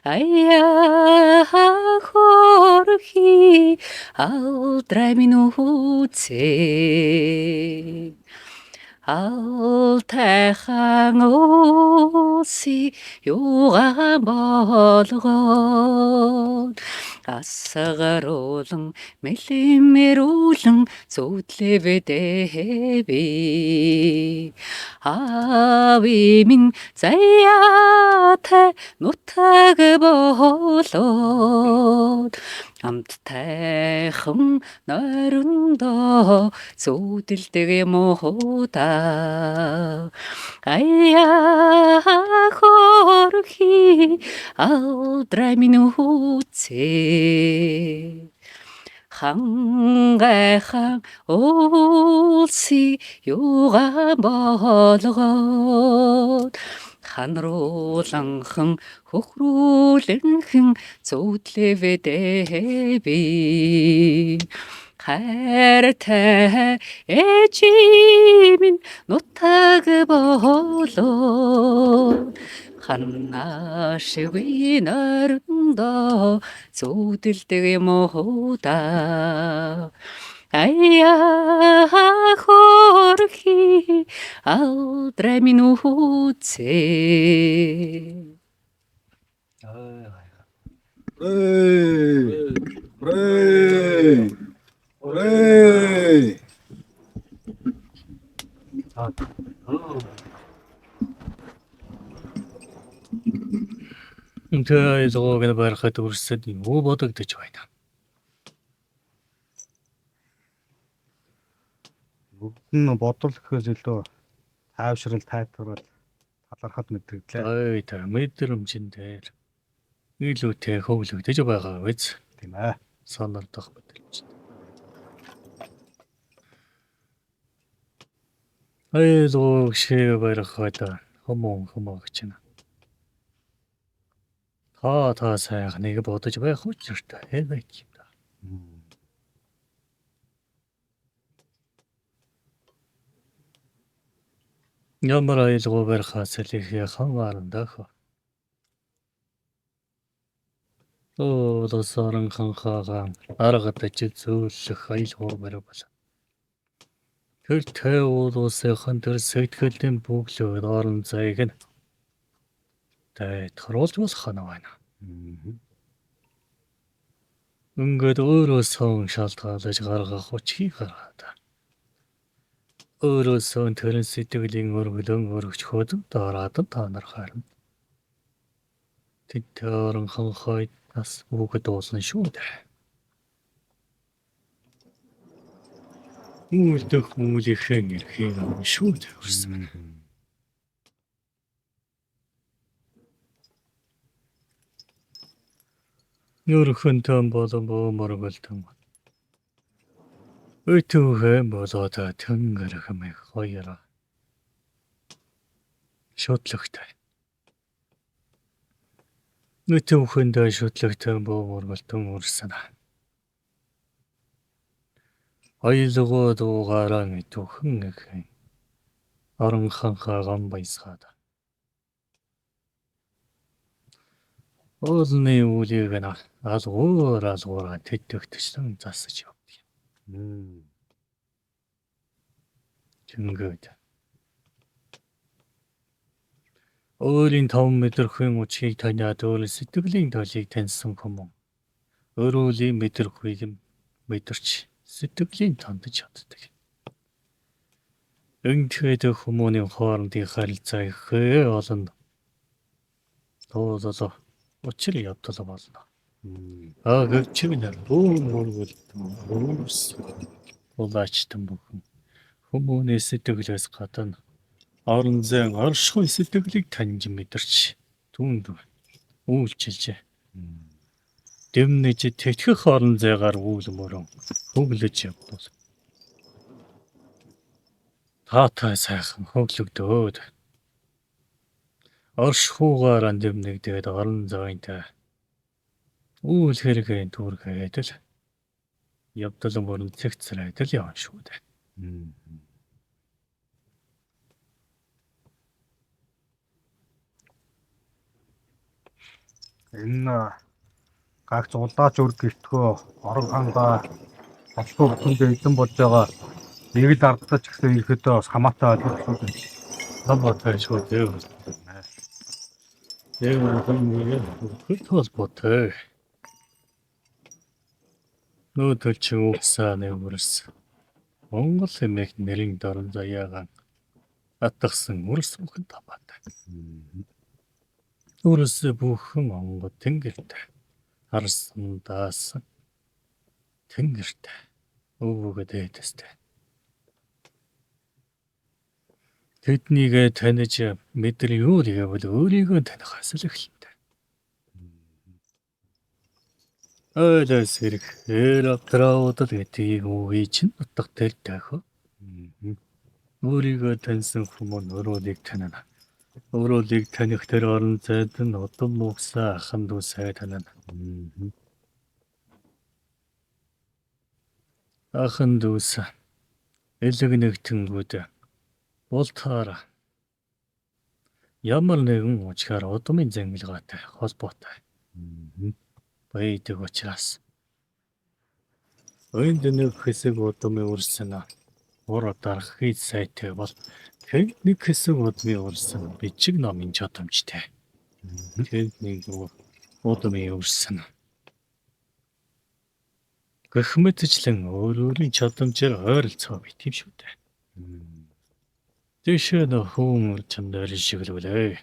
аяа хөрхи алдрай минь үзээ алтайхан уси юуга болгоод асгаруулан мэлэмэрүүлэн зүудлэвэдэвэ ави минь заяатай нутаг болоод амттайхан нойрондоо зүудэлдэг муудаа аяа хөрхи алдрай минь үзээ хангайхан улси юуга болгоод ханрууланхан хөхрүүлэнхэн зүудлэвэдэвэ хайртай ээжийн минь нутаг болоод ханнаашгүй нойрондоо зүудэлдэг муудаа аяа хөрхи алдрай минь үзээ. Үрээ. Үрээ. Үрээ. Тэр аялгууг нь барихад үрсэд юу бодогдож байна? Бүгд нь бодвол гэхээс илүү тайвшрал, тайтварал, талархал мэдрэгдлээ. Ой та мэдрэмжин дээр. Илүүтэй хөглөгдөж байгаа биз? Тийм ээ. Сонордох мэдрэмж. Айлгуу шээ барих байлаа. Хүмүүн хүмүүн гэж байна. Та сайхныг бодож байх учиртай байж юм да. Ямар айлгуу барихаас л их хамаарна. Улс орон ханхаагаан аргадаж зөөлөх аюулгүй барив. Тэр тэв улсын тэр сэтгэлийн бүглөө орон зайг нь дайтгаруулж болох нь байна. Ингээд өөрөөсөө шалтгаалж гаргах учрыг гаргаад өөрөөсөө тэрэн сэтгэлийн өргөлөн өргөчхөд дараад та нар харна. Тэд орон ханхай нас бүгд уулна шүү дээ. Үйлдэх үүлийнхээ эрхийг авна шүү дээ хүрсэн. Нөрхөнтөн болон бөмөргөлтөн. Өтүүхэн болоод тэнгэр хэмээх хоёр шудлагтай. Өтүүхэндээ шүтлэгтэй бөмөргөлтөн үрсэн. Аюулгүй дуугаараа өтүүхэн гэхэн орон ханхаагаан баясгаад. Уулны үлийг нь алгуур алгуураа тэтгэгдсэн засаж явдаг. Чингээд. Өөрийн том мэдрэхүйн учрыг таниад өөрийн сэтгэлийн талыг таньсан хүмүүн өөрийн мэдрэхүйг мэдэрч сэтгэлийн тандж чаддаг. Ингээд хүмүүний хоорондын харилцаа их олон туулал учир явдал болно. Аа гэрчмэн бүүн мөргөл өрс улаачтан бүхэн хүмүүний сэтгэлээс гадна орон зайн оршихуй сэтгэлийг таньж мэдэрч түүнд үйлчилж дэмнэж тэтгэх орон зайгаар үйл мөрөн хөглөж явбал таатай сайхан хөглөгдөөд оршихуйгаар дэмнэгдээд орон зайнтай үйл хэрэгэн түүргээд л явдал мөрөн цэгцрээд л явна шүү дээ. Энэ гагц улаач үр гэртгөө орон хангаа болтгоо бүхэндээ эзэн болж байгаа нэг л ардтаж гэсэн ерөөдөө бас хамаатай ойлголт шүү дээ. Хамаатай шүү дээ. Яг үнэхээр холбоотой. Нөөдөл чи угсаа нэг үрс. Монгол хэмээх нэрийн дорн заяагаан атгсан үрс бүхэн хамаатай. Үрс бүхэн Монгол тэнгэртэй. Харсан даасан тэнгэртэй. Өвгөө дээдэстэй. Тэднийг таних мэдэр юу гэвэл өөрийгөө таних л эхэлнэ. Ойлоос хэрэг эр авдраудал гэдгийг үгүй чинь утга тэр таах. Өөрийгөө таньсан хүмүүс өрөөлийг танина. Өрөөлийг таних тэр орон зайд нь удам мугсаа ахан дүүсээ танина. Ахан дүүс элэг нэгтэнгүүд бултаар ямар нэгэн учгаар удмын зангилгаатай холбоотой байдаг учраас энд нэг хэсэг удмын үрсэн ур дарах хийж сайтай бол тэр нэг хэсэг удмын үрсэн бичиг номын чадамжтай. Тэр нэг удмын үрсэн гэх мэтчлэн өөр өөрийн чадамжаар ойролцоо байт юм шүү дээ. Тийшээ нөхөн чамдаар шиглүүлээ.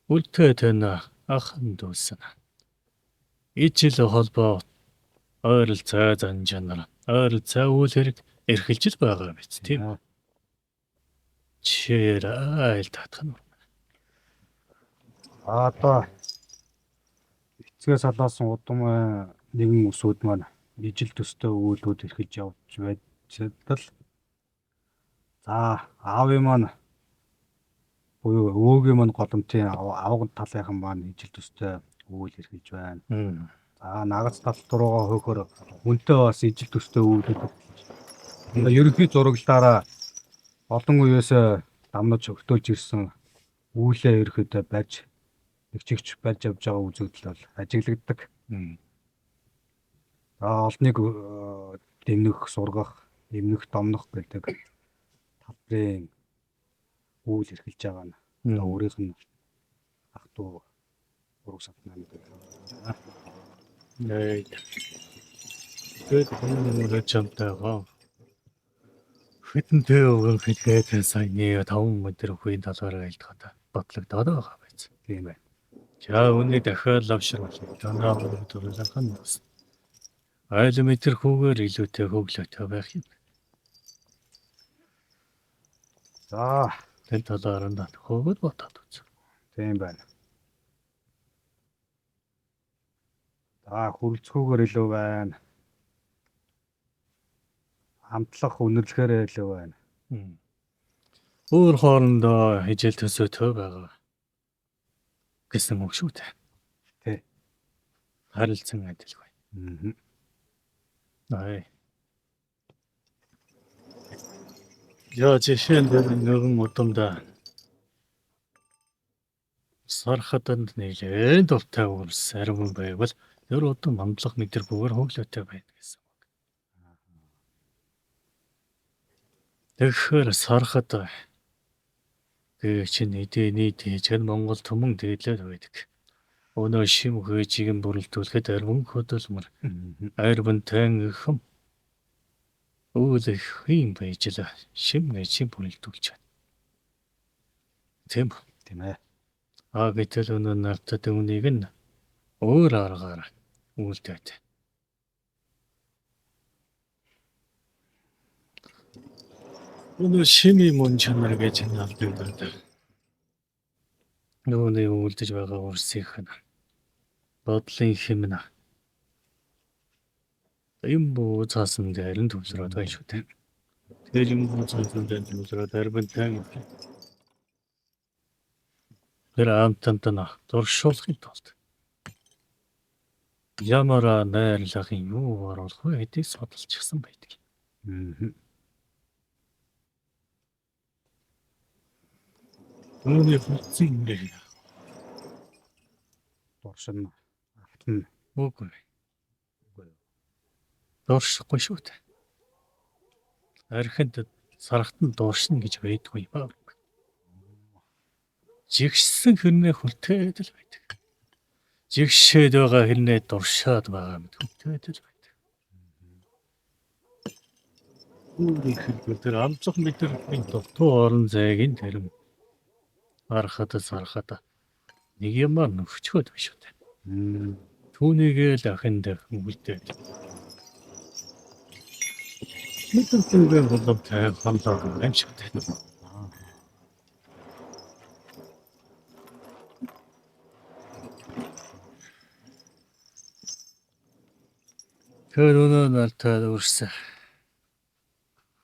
Үлдээ тань ахан дүүсэн. Ижил холбоо ойролцоо зан чанар, ойролцоо үйл хэрэг эрхэлж л байгаа биз тийм. Чир айл татах нь. Одоо Эцгээс салаасан удам нэгэн үсүүд маань ижил төстэй үүлүүд эрхэлж явж байж л за аавын маань буюу өвөөгийн маань голомтын авган талынхан маань ижил төстэй үйл эрхэлж байна. За нагац тал руугаа хөөхөр үнтэй бас ижил төстэй үүлүүд эрхэлж. Одоо ерөнхий зураглалаараа олон үеэс дамнаж өгтөөлж ирсэн үүлээ ерөнхийдөө барьж нэг чигч барьж явж байгаа үзэгдэл бол ажиглагддаг. За олныг дэмнэх, сургах, эмнэх, домнох гэдэг талбарын үйл эрхэлж байгаа нь одоо өөрийнх нь ах дүү ураг сатнаа гэдэг. Нэ. Тэгээд хүмүүс чамтайгаа хэдэн өвгөн хэлгээд саяны 5 өдөр үеийн талаар айлтгаад батлагдаад байгаа байц. Тийм байна. За үүнийг дахиад лавшруулах. Танаа өнөдөр нь бас айл метр хүүгээр илүүтэй хөглөөтэй байх юм. За Тэр талаар нь хөөгд бодоод үз. тийм байна. За хүрэлцэхүүгээр илүү байна. Амтлах үнэрлэхээр илүү байна. Өөр хоорондоо хижээл төсөөтэй байгаа гэсэн үг шүү дээ. Тий. Харилцан адилгүй. Мгм. Аа. Я жишээ нь нэгэн удамдаа сархатанд нэлээд дуртай үрс ариун байвал тэр удам амтлах мэдэрхүүгээр хөглөөтэй байна гэсэн үг. Тэгэхээр сархат гээ чинь эдээ нийт хийж Монгол түмэн дээдлээд байдаг. Өнөө шим хөөжийг нь бүрэлдүүлэхэд ариун хөдөлмөр ариунтай ихэм үйл их юм байж л шим ээжийг бүрэлдүүлж байна. Тийм үү? Тийм ээ. А гэтэл өнөө нартад үүнийг нь өөр аргаар үйлдээд. Өнөө шимийн мөн чанар гэж алдагдаад. Нөгөөний үйлдэж байгаа үрсийнх нь бодлын хэмнэ. Юм буу цаасан дээр нь төвлөрөөд байна шүү дээ. Тэр юм буу цаасан дээр төвлөрөөд арбантай. Тэр амтанд нь дуршуулахын тулд ямар найрлагын юу оруулах вэ гэдгийг судалчихсан байдаг. Мгм. Үүний хүлцэн нэр Дуршин автна. үгүй. Дуршихгүй шүү дээ. Архинд сарахт нь дуршина гэж байдгүй юм аа. Жигшсэн хэрнээ хүлтээд л байдаг. Жигшээд байгаа хэрнээ дуршаад байгаа мэт хүлтээд л байдаг. Үүний хэлбэр тэр амцах мэдрэхийн дутуу орон зайг нь тэр архад сархад нэг юмар нөхчхөд биш үү. Түүнийгээ л ахин дахин үлдээд. Мэдрэхүйгээ боломжтой хамлаа юм шиг байна. Тэр өнөө нартаа үрсэн.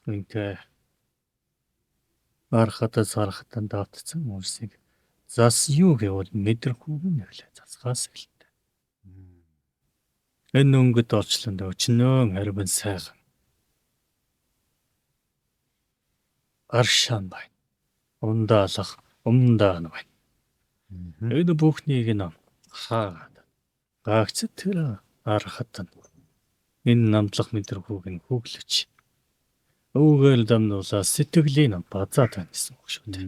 Үнтэй архата сархатан давтцсан үрсийг зас юу гэвэл мэдрэхүйг нь нэглээ засгаас эхэлтэ. Энэ өнгөд орчлонд өчнөөн арвин сайхан аршаан байна. Ундаалах умдаан байна. Энэ бүхнийг нь хаагаад гагц тэр архат нь энэ намдлах мэдрэхүйг нь хөглөж өвгөл дамнуулаа сэтгэлийн базаад байна гэсэн үг шүү дээ.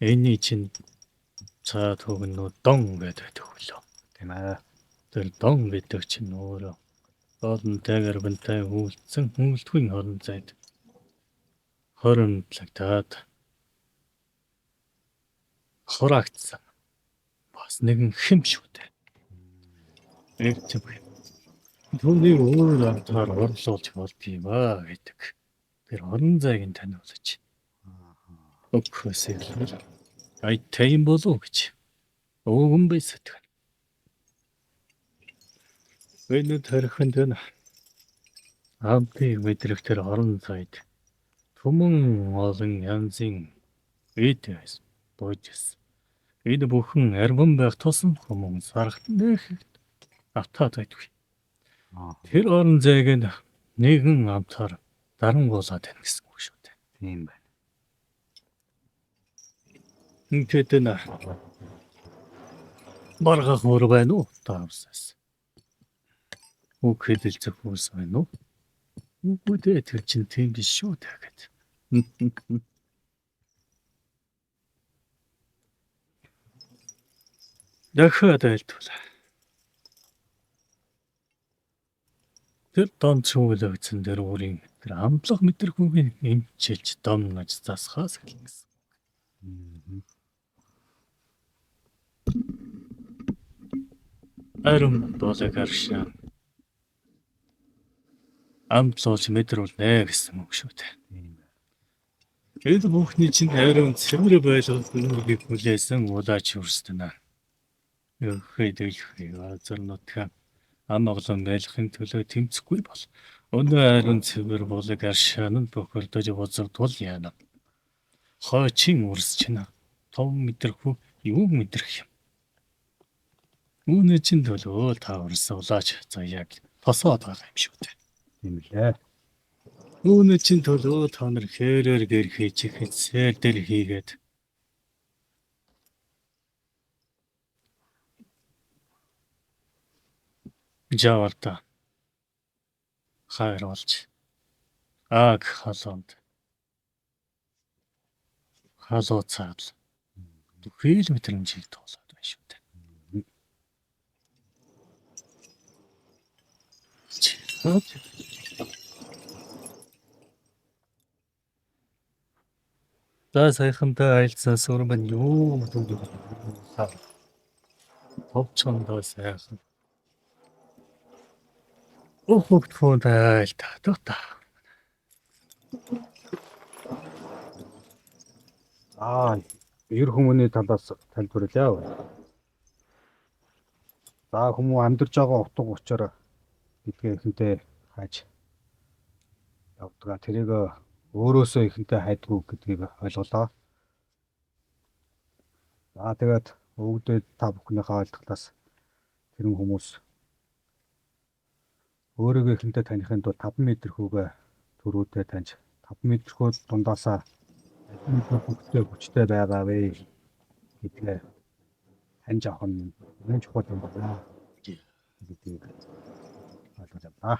Энэний чинь цаад хөгнөө дон гэдэг хөлөө. Тийм ээ. Тэр дон гэдэг чинь өөрөө олон гарбантай үйлдсэн үйлдвэрийн орон зайд хоримтлагдаад хураагдсан. Бас нэгэн хэм шүү дээ. Яг тийм. Түүнийг өөр амтаар орлуулж болдгийм аа гэдэг. Тэр орон зайг нь таниулж. Өгөхөөс илүү ай тийм болов гэж өвгөн бай сэтгэн. Энэ тархинд нь амтыг мэдрэх тэр орон зайд түмэн олон янзын эд бууж байсан. Энэ бүхэн арван байх тусам хүмүүн саргат нээхэд автаад байдгүй. Тэр орон зайг нь нэгэн амтаар дарангуулаад байна гэсэн үг шүү дээ. Тийм байна. Ингээд нь баргах хөр байна уу? Таамсаас. Үг хэлэлцэх хүмүүс байна уу? Үгүй дээ, тэр чинь тийм биш шүү дээ гэд. Дахиад айлтвал. Тэр дом цөөлөгдсөн дээр өөрийн тэр амтлах мэдрэхүйг эмчилж домнож засхаас эхэлнэ гэсэн. Арим болог аршаан амтлуулж мэдрүүлнэ гэсэн үг шүү дээ. Тийм байна. Энэ бүхний чинь ариун цэвэр байлгах нүргийг хүлээсэн улаач үрстэнэ. Өхөө дэлхий газар нутгаа ам оглон байлгахын төлөө тэмцэхгүй бол өнөө ариун цэвэр булаг аршаан нь бохирдож бузардвал яана. Хойчин үрс чинь том мэдрэхүй юу мэдрэх юм. Үүний чинь төлөө та үрс улаач заяаг тосоод байгаа юм шүү дээ. Тийм лээ. Үүний чинь төлөө та нар хэрээр гэр хийж хэцээр дээр хийгээд жаварта хайр болж аг халуунд халууцаад бүхэл мэдрэмжийг туулаад байна шүү дээ. За саяхантай айлцсан сүр маань юу гэдэг вэ? Товчондоо сайхан. Өөхөд фонд айлтаа та. За, ер хүмүүний талаас тайлбарлая. За, хүмүүн амьдарч байгаа утга учир гэдгээ ихэнтэй хайж явдаг. Тэрийг өөрөөсөө ихэнтэй хайдгүй гэдгийг ойлголоо. За, тэгээд өвгдөө та бүхнийхээ ойлголоос тэрэн хүмүүс өөрийгөө ихэнтэй таныхын тулд 5 мэдрэхүйгээ төрүүтэй таньж 5 мэдрэхүй дундаасаа мэдрэхүйтэй хүчтэй байгаа вэ гэдгээ таньж авах нь үнэн чухал юм байна гэдгийг ойлгож авлаа.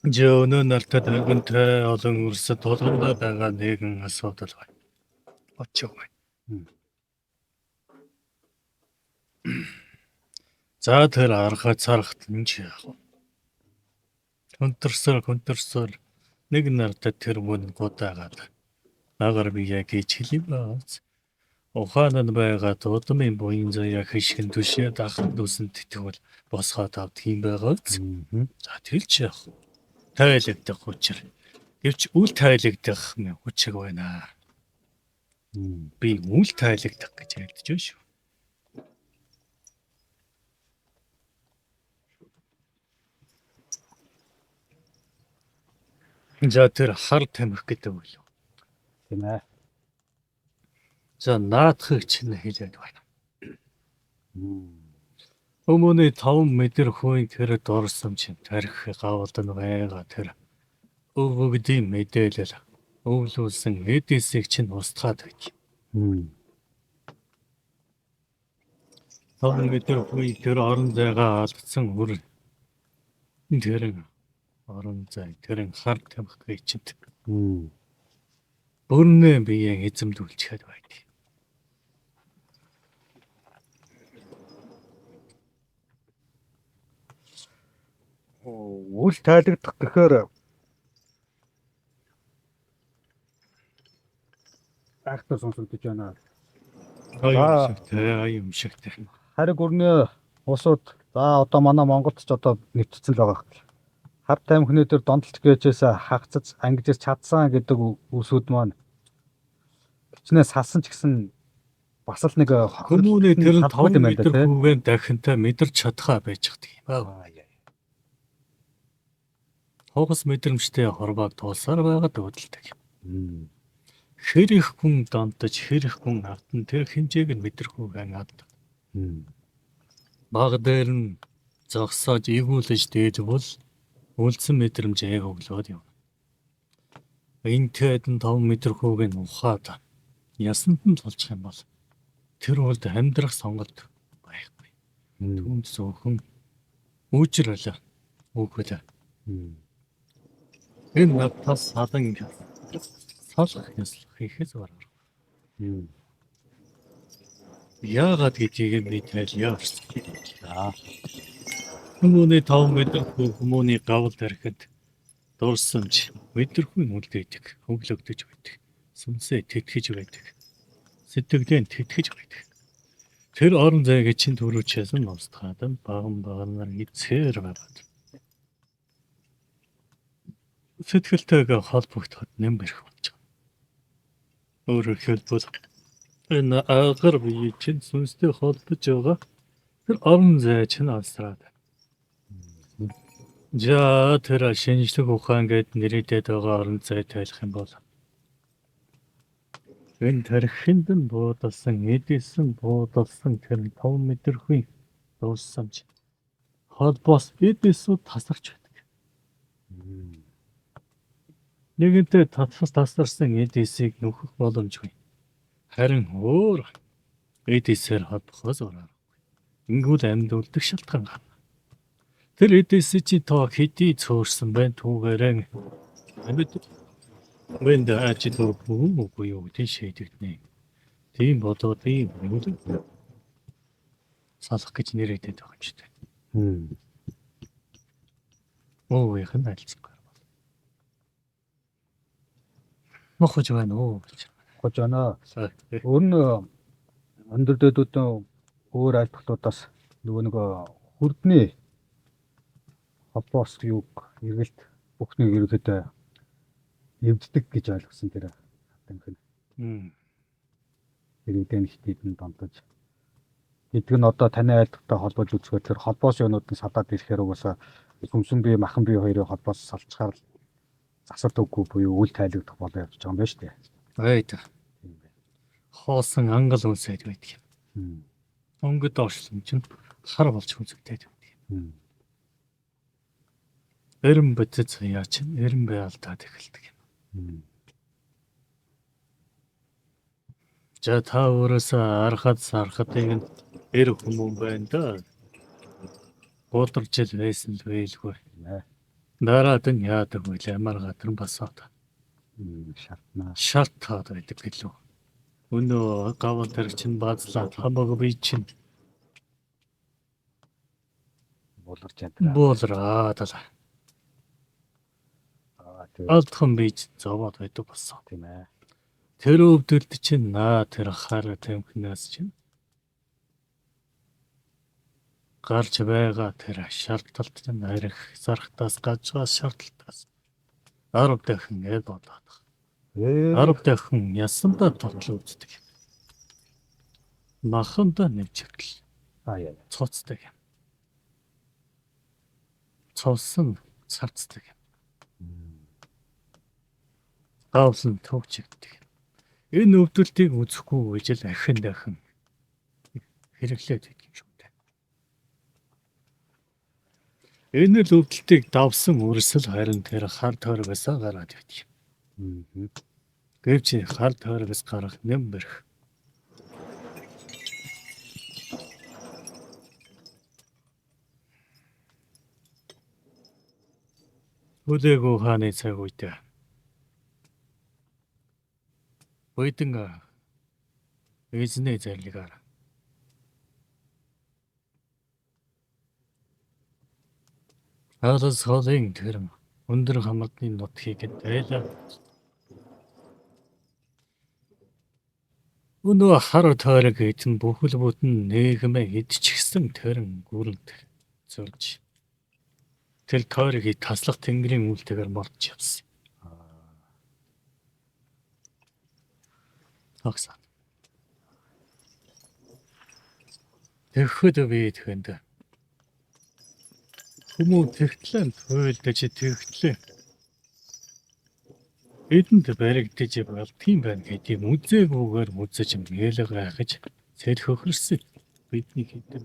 Жөө нартад өргөнтэй олон үрсэд тулгамдаа байгаа нэгэн асуудал байна. Очив байна. За тэр арга царахт нь ч яах вэ? Хүнтэрсэл хүнтэрсэл нэг нартад тэр мөн гудаагаад нагаар би яг гэж хэлив баац. Ухаан нь байгаа дудмын буян заяа хишгэн түшээ дахан дүсэнд тэтгэвэл босгоод авдаг юм байгаа биз. За тэр ч яах вэ? Тайлагдах учир. Гэвч үл тайлагдах учир байна. Би үл тайлагдах гэж айлдж байна шүү. За тэр хар тамхи гэдэг үг лөө. Тийм ээ. За наадхыг чинь хэлээд байна. Хүмүүний 5 мэдрэхүйн тэр дурсан чинь тархи гавалдан байгаа тэр өвөгдийн мэдээлэл өвлүүлсэн эдисийг чинь устгаад байт. 5 мэдрэхүйн тэр орон зайгаа алдсан үр тэр орон зай тэр хар тамхи чинь бүрнээ биеэн эзэмдүүлчихэд байт. Үл тайлагдах гэхээр гайхалтай сонсогдож байна. Аюумшигтэй, аюумшигтэй. Хариг өрнөө улсууд за одоо манай Монголд ч одоо нэвтцэн л байгаа. Хар тамхины дээр донтолт гэжээс хагацаж ангижиж чадсан гэдэг үсүүд маань хичнээн салсан ч гэсэн Бас л нэг Хүмүүний тэр салбар 5 юм байна да метр тий. хүүгэн дахинтай мэдэрч чадхаа байж чаддаг юм аа. Хугас мэдрэмжтэй хорвоог туулсаар байгаад үүдэлдэг. Хэр их хүн донтож, хэр их хүн автан тэр хэмжээг нь мэдрэхүйн аддаг. Баг дээр нь зогсоож эвгүүлж дээлбэл үлдсэн мэдрэмжээ хөглөөд явна. Энтэд нь 5 мэдрэхүйг нь ухаад ясанд нь тулчих юм бол тэр үлд амьдрах сонголт байхгүй. Түүнд зөвхөн үүчрэл өгвөл. Энэ надаас салан салах ёслох хийхээс өөр аргагүй. Яагаад гэдгийг би тайлъя. За. Хүмүүний 5 мэдрэхүй хүмүүний гавл тархид дурсамж мэдрэхүй үлдээдэг, хөглөгдөж байдаг. Сүнсээ тэтгэж байдаг. Сэтгэлээ тэтгэж байдаг. Тэр орон зайг чинь түрүүчээс нь устгаад баган баганаар эцээр байгаад. Сэтгэлтэйгээ холбогдоход нэмбэрх болж байгаа. Өөрөөр хэлбэл энэ агар бие чинь сүнстэй холбож байгаа тэр орон зай чинь алсраад. За тэр шинжлэх ухаан гэд нэрийдээд байгаа орон зай тайлах юм бол энэ тархинд нь буудалсан, эдэлсэн буудалсан тэр 5 мэдрэхүй дууссан холбоос эдэлсүүд тасарч байдаг. Нэгэнтээ тасарсан эдэлсийг нөхөх боломжгүй. Харин өөр эдэлсээр холбохоос өөр аргагүй. Ингүүл амьд үлдэх шалтгаан гарна. Тэр эдэлсийн чинь тоо хэдий цөөрсөн байна түүгээрэн амьд Энд ажил үгүй үгүй юу гэдэг шийдэгдэнэ. Тийм болоод ийм юм салах гэж нэрийдэд байгаа юм шиг дээ. Өвийнх нь альцсан гар бол. Мохож байна уу гэж. Хож байна. Өөр нь өндөр дэдүүдэн өөр айлтгалуудаас нөгөө нэг хүрдний холбоос юуг эргэлт бүхнийг ерөнхийдөө эвддэг гэж ойлгосон тэр хатанх нь. Иргэдэн хитийд нь донтож гэдэг нь одоо таны айлтгатай холбож үзэхээр тэр холбоос юунууд нь салаад ирэхээр угаасаа сүмсэн бие махан бие хоёрын холбоос салчгаар л засалт үгүй буюу үл тайлагдах болоо явж байгаа юм байна шүү дээ. Айд. Хоосон ангал үнсээд байдаг юм. Онгод оршлон чинь хар болж хүнсэгдээд байдаг юм. Эрен бодит яа чинь эрен бай алдаад эхэлдэг юм. За та өөрөөсөө архад сархад энэ эр хүмүүн байна да. Гударч ил байсан л байлгүй. Дараад нь яадаг вэ? Амар гадар басаад. Шартнаа. Шарт таад байдаг гэлөө. Өнөө гавал тэр чинь баазлаад хамаагүй би чинь Буларч ядраа. буулраа тал. Алдхан би чинь зовоод байдаг болсон. Тийм ээ. Тэр өвдөлт чинь наа тэр хар тамхинаас чинь гарч байгаа тэр шаардлагат чинь арх зархтаас гаж байгаа шаардлагатаас 10 дахин эд болоод. 10 дахин ясандаа тотлоо үздэг. Маханда нэмчирдэл. Цоцдог юм. Цовсон царцдаг юм. Гаавлан төвчөгддөг. Энэ өвдөлтийг үзэхгүй гэж л ахин дахин хэрэглээд байдаг юм шүү дээ. Энэ л өвдөлтийг давсан үрсэл харин тэр хар тойрогоос гараад ирдэг юм. Гэвч хар тойрогоос гарах нэмбэрх. Хүлээгүү хааны цаг үед Буйдан эзний зарлигаар Алас холын тэр өндөр хамарны нутгийг дайлаа. Өнөө хар тойрог эзэн бүхэл бүтэн нийгмээ идчихсэн тэрэн гүрэнд зурж тэр тойргийг таслах тэнгэрийн үйлтэйгээр мордож явсан. Агсаа. Тэгэхэд би тэгэнд хүмүүн тэгтлэн туйлдаж тэгтлэн эдэнд баригдаж болдгийм байна гэдгийг үзээгүйгээр үзэж мэлэг гайхаж цэлхөхөрсөн бидний хэдэн.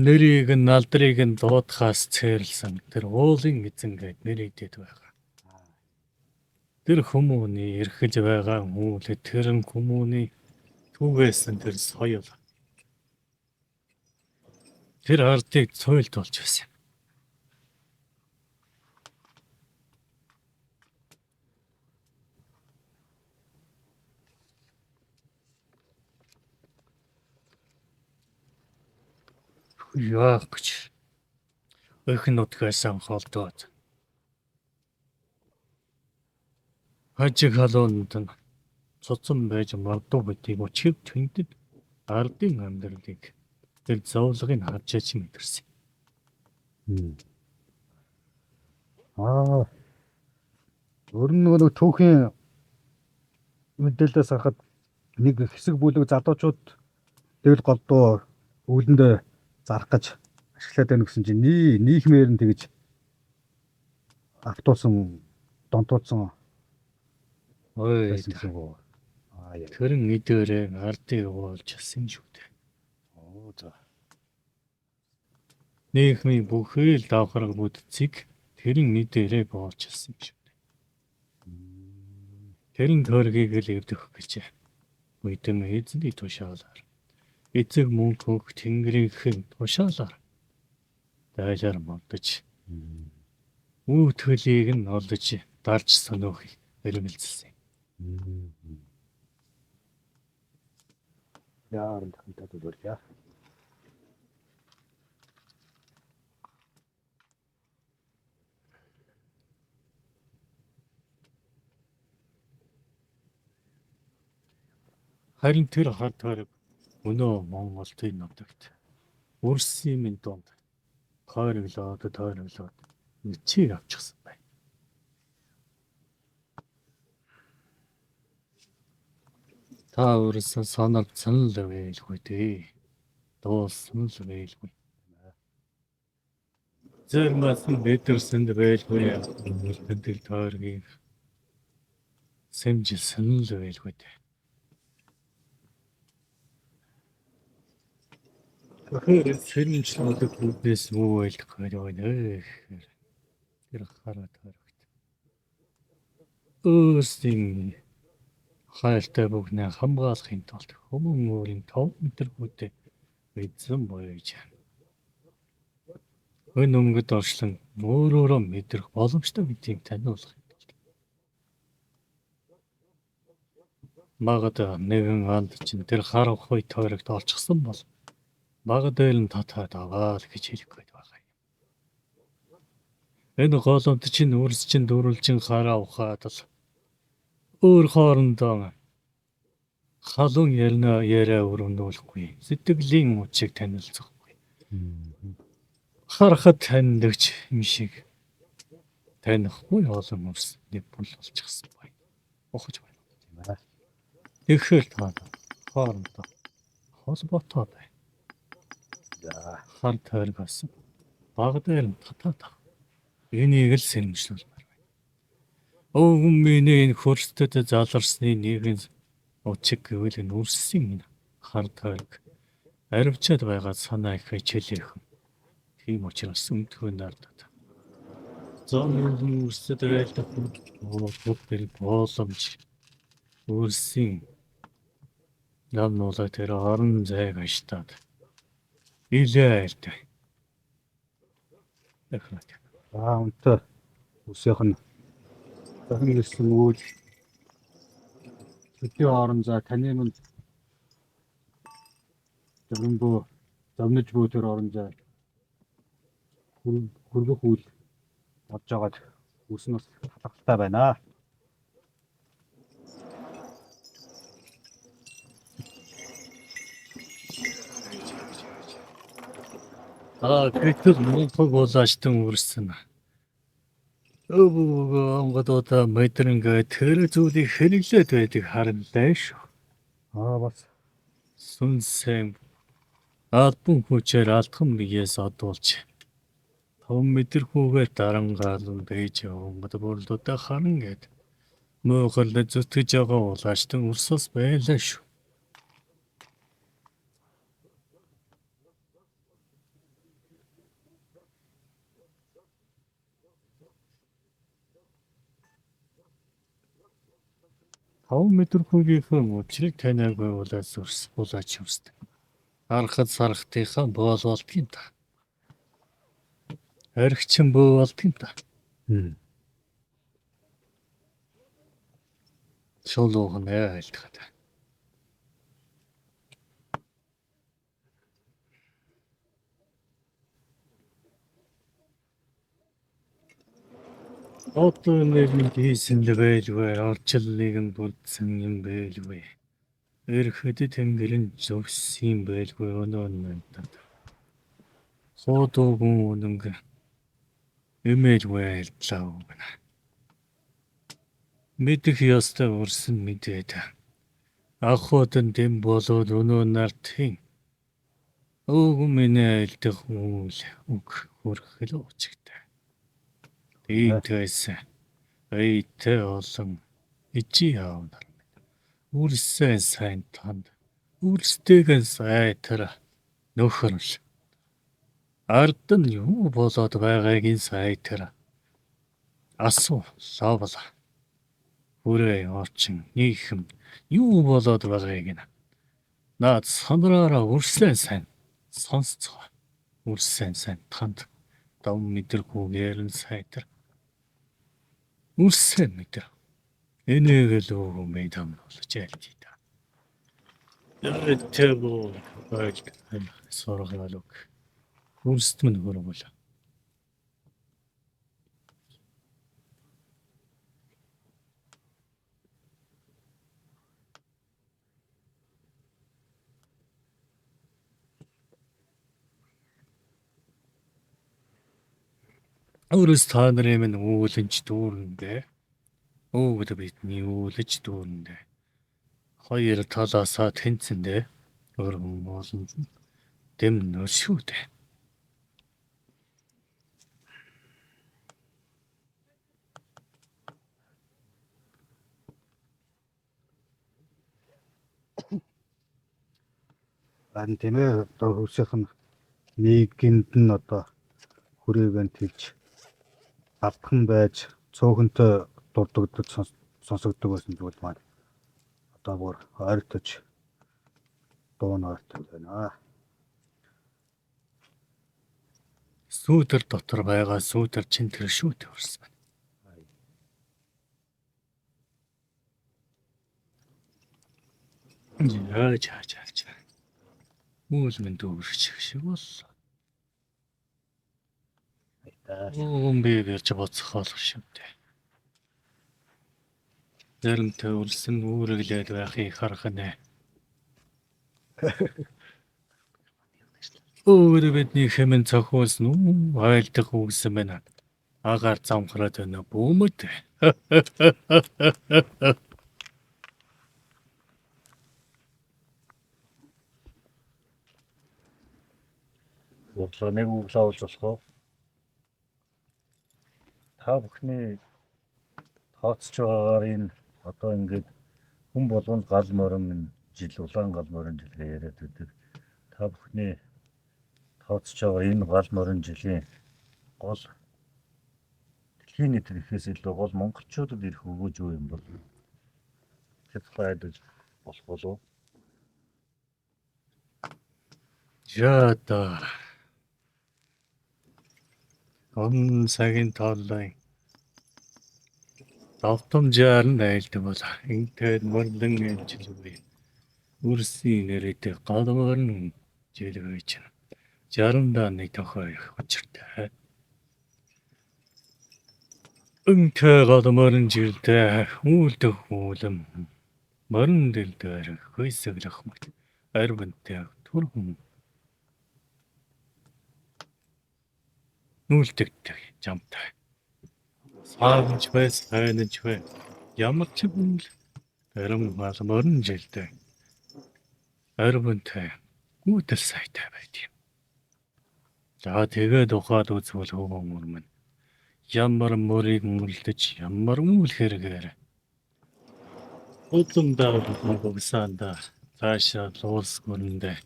Нэрийг нь алдрыг нь дуудахаас цээрлсэн тэр уулын эзэн гэд нэрийдэд байгаа. Тэр хүмүүний эрхэлж байгаа үйл тэр хүмүүний түгээсэн тэр соёл тэр ардыг цойлд болж байсан юм. Яах гэж эх нутгаас холдоод хажиг халуунд нь цуцсан байж магадгүй гэдгийг учиг тэндэд ардын амьдралыг тэр зовлогыг харж аж мэдэрсэн. Аа. Өөр нь нөгөө түүхийн мэдээлэлээс харахад нэг хэсэг бүлэг залуучууд тэгэл голдуу өвлөндөө зарах гэж ашиглаад байна гэсэн чинь нийгмээр нь тэгж автуусан донтууцсан Ой байсан гэсэн үг. Аа яа. тэрэн эдээрээ ардыг уулж юм шүү дээ. Оо за. Нийгмийн бүхэл давхарга бүтцийг тэрэн эдээрээ боолчилсан юм шүү дээ. Тэрэн тойргийг л эвдэх гэж үдэн эзний тушаалаар эцэг мөнх хөх тэнгэрийнхэн тушаалаар дайлаар модож өвтгөлийг нь олж дарж сониохыг эрмэлзэлсэн. Яар тахтад үлээ. Харин тэр хар тойрог өнөө Монголын нутагт Үрсийн минь дунд тойроглоод тойроглоод бичиг авчихсан байна. Та өөрөөсөө сонордсон л байлгүй дээ. Дуулсан л байлгүй. Зэрмас нь мэдэрсэн л байлгүй. Тэндэл тойргийг сэмжилсэн л байлгүй дээ. Тэгэхээр сэрэмжлүүлэх үүднээс муу байлах гэж байна вэ гэхээр тэр хараа тойрогт. Өөрсдийн хайртай бүхнээ хамгаалахын тулд хүмүүн өөрийн 5 метр хүйтэй эзэн буйж. Өн өнгөд оршлон өөр өөрөө мэдрэх боломжтой гэдгийг таниулах юм тулд. Магад нэгэн анд чинь тэр харанхуй тойрогт олчихсон бол баг дээр нь татаад аваа л гэж хэлэх гээд байгаа юм. Энэ голомт чинь үрс чинь дөрвөлжин хараа ухаад л өөр хоорондоо халуун ярина яриа өрөмнүүлэхгүй сэтгэлийн учиг танилцахгүй харахад таньдагч юм шиг танихгүй олон үрс нэг бүр болчихсон байна. Ухаж байна. Тэгэхээр та хоорондоо холбоотой байна. За. Хар тойргоос баг дээр нь татаад ав. Энийг л сэрэмжлүүлмээр байна. Өвгөн миний энэ хөрсдөд заларсны нэгэн учиг гэвэл энэ үрсийн энэ хар тойрог аривчаад байгаа санаа их хичээлээхэн. Тийм учраас өмдгөө нардад. Зон үрсэд байлдах бүгд боломж үрсийн нам нуулаа тэр орон зайг аштаад илээ айлтай. Дахиад. За үнтэй үсийнх нь захин ирсэн үйл төдий орон зай таны минь зовнбөө зовнож буй тэр орон зай хөргөх үйл болж байгаад үс нь бас талархалтай байна. Аа гэтэл мунхаг улаачтан үрсэн. Онгодуудаа мэдрэнгээ тэр зүйлийг хэрэглээд байдаг харналаа шүү. Аа, бас Сүнсэн албан хүчээр алхан биеэс одуулж том мэдрэхүйгээ дарангаалan байж онгод борлуудаа харан гэд муугарлаж зүтгэж байгаа улаачтан өрсөс байлаа шүү. Таван мэдрэхүйгийнхээ учрыг таниагүй улаас өрс булаач юмстай. Харахад сархтынхаа боол болдго юм та. Орхичин бөө болдго юм та. Шулуухан айлтгад. Одоо нэр нь хийсэн л байлгүй, орчлыг нь бүрдсэн юм байлгүй. Ирэхэд тэнгэр нь зовсон юм байлгүй өнөө надад. Хуудуугүн үнэнг эмээлгүй айлтлаа гэнэ. Мэдэх ёстой урсан мэдээд. Ахуйд нь дэм болоод өнөө нартын өвгөн минь айлдах үйл үг хүрхэл уучигтай. Иймтээс эйтэй олон ичи аав нар минь. Үрсээ сайн танд үрстэйгэн сайтар нөхөрл. Ард нь юу болоод байгааг нь сайтар асуу лавла. Хүрээ орчин нийхэм юу болоод байгааг нь наад сандраараа үрсээ сайн сонсцгоо. Үрсээ сайн танд дав мэдрэхүүгээр нь сайтар. Үрсээ мэдэр. Энийг л өвгөн мэдам болж айлтъя та. Тэр байж сургаалуг. Үрст минь хөрвөл. Өөрөөс та нарын минь үүлэнч дүүрэндээ. Өвгөд бидний үүлэж дүүрэндээ. Хоёр талаасаа тэнцэндээ өргөн ууланд дэм нөр шүү дээ. Харин тийм ээ, одоо хөрсийнх нь нийгэмд нь одоо хүрээг нь тэлж алдхан байж цөөхөнтэй дурддагдаж сонсогддог байсан зүйл маань одоо бүр ойртож дуу нь ойртож байна. Сүүдэр дотор байгаа сүүдэр чинь тэр шүү дээ өрс байна. Яаж яаж яаж. Үүл минь дүүрч шиг боллоо. Өвгөн би гэрч буцах болох шүү дээ. Заримтай үлсэн үүрэглээд байхыг харах нэ. Өвөр бидний хэмээн цохиулсан үү айлдах үгсэн байна. Агаар замхраад байна бүүмэд. Өглөө нэг үг лавлж болох уу? Та бүхний тооцож байгаагаар энэ одоо ингээд хүн болгонд гал морин жил улаан гал морин жил гэж яриад байдаг. Та бүхний тооцож байгаа энэ гал морин жилийн гол дэлхийн нийт ирэхээс илүү гол монголчуудад ирэх өгөөж юу юм бол тэр тухай айлж болох болов уу? За да. Он цагийн тооллон давтамжаар нь айлдаг бол ингээд морлон амжилгүй. Үрсийн нэрээд гал морин жил гэж. Жарандаа нэг тохой их учиртай. Өнтэй гал морин жилдээ үлдэх үлэм. Морин дэлдээр хүйсэглэх мэт арвинтай түрхэн нүлдэгдэг жамтай. Саамж бай, сайнж бай. Ямар ч юм л арим мал морин жилдээ. Арвантай гүйтэл сайтай байд юм. За тэгээд ухаад үзвэл хөвөн мөр минь ямар мөрийг мөрлөж ямар үйл хэрэгээр удамдаа богсаанда цаашаа луус гүрэндээ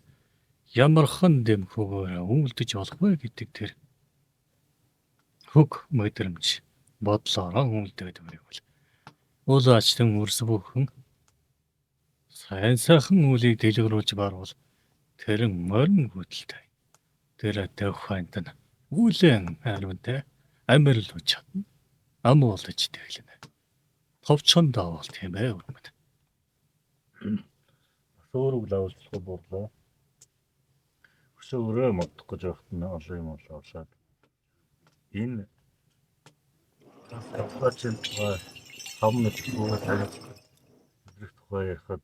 ямар хан дэмхүүгээр үлдэж болох вэ гэдэг тэр хөг мэдрэмж бодлоороо үлдээд байвал уул ачтан үрс бүхэн сайн сайхан үлийг дэлгэрүүлж барвал тэрэн морин гүдэлтэй тэр төвхөнд нь үлэн ариунтай амирл чадна ам болж тэглэнэ. Товчондоо бол тийм ээ өрмөд. Бас өөр үг лавлах бодлоо. Өшөө өрөө модох гэж байхад нь олон юм болоод энэ Авлаачин тухай 5 мэдгүй таних мэдрэх тухай ярихад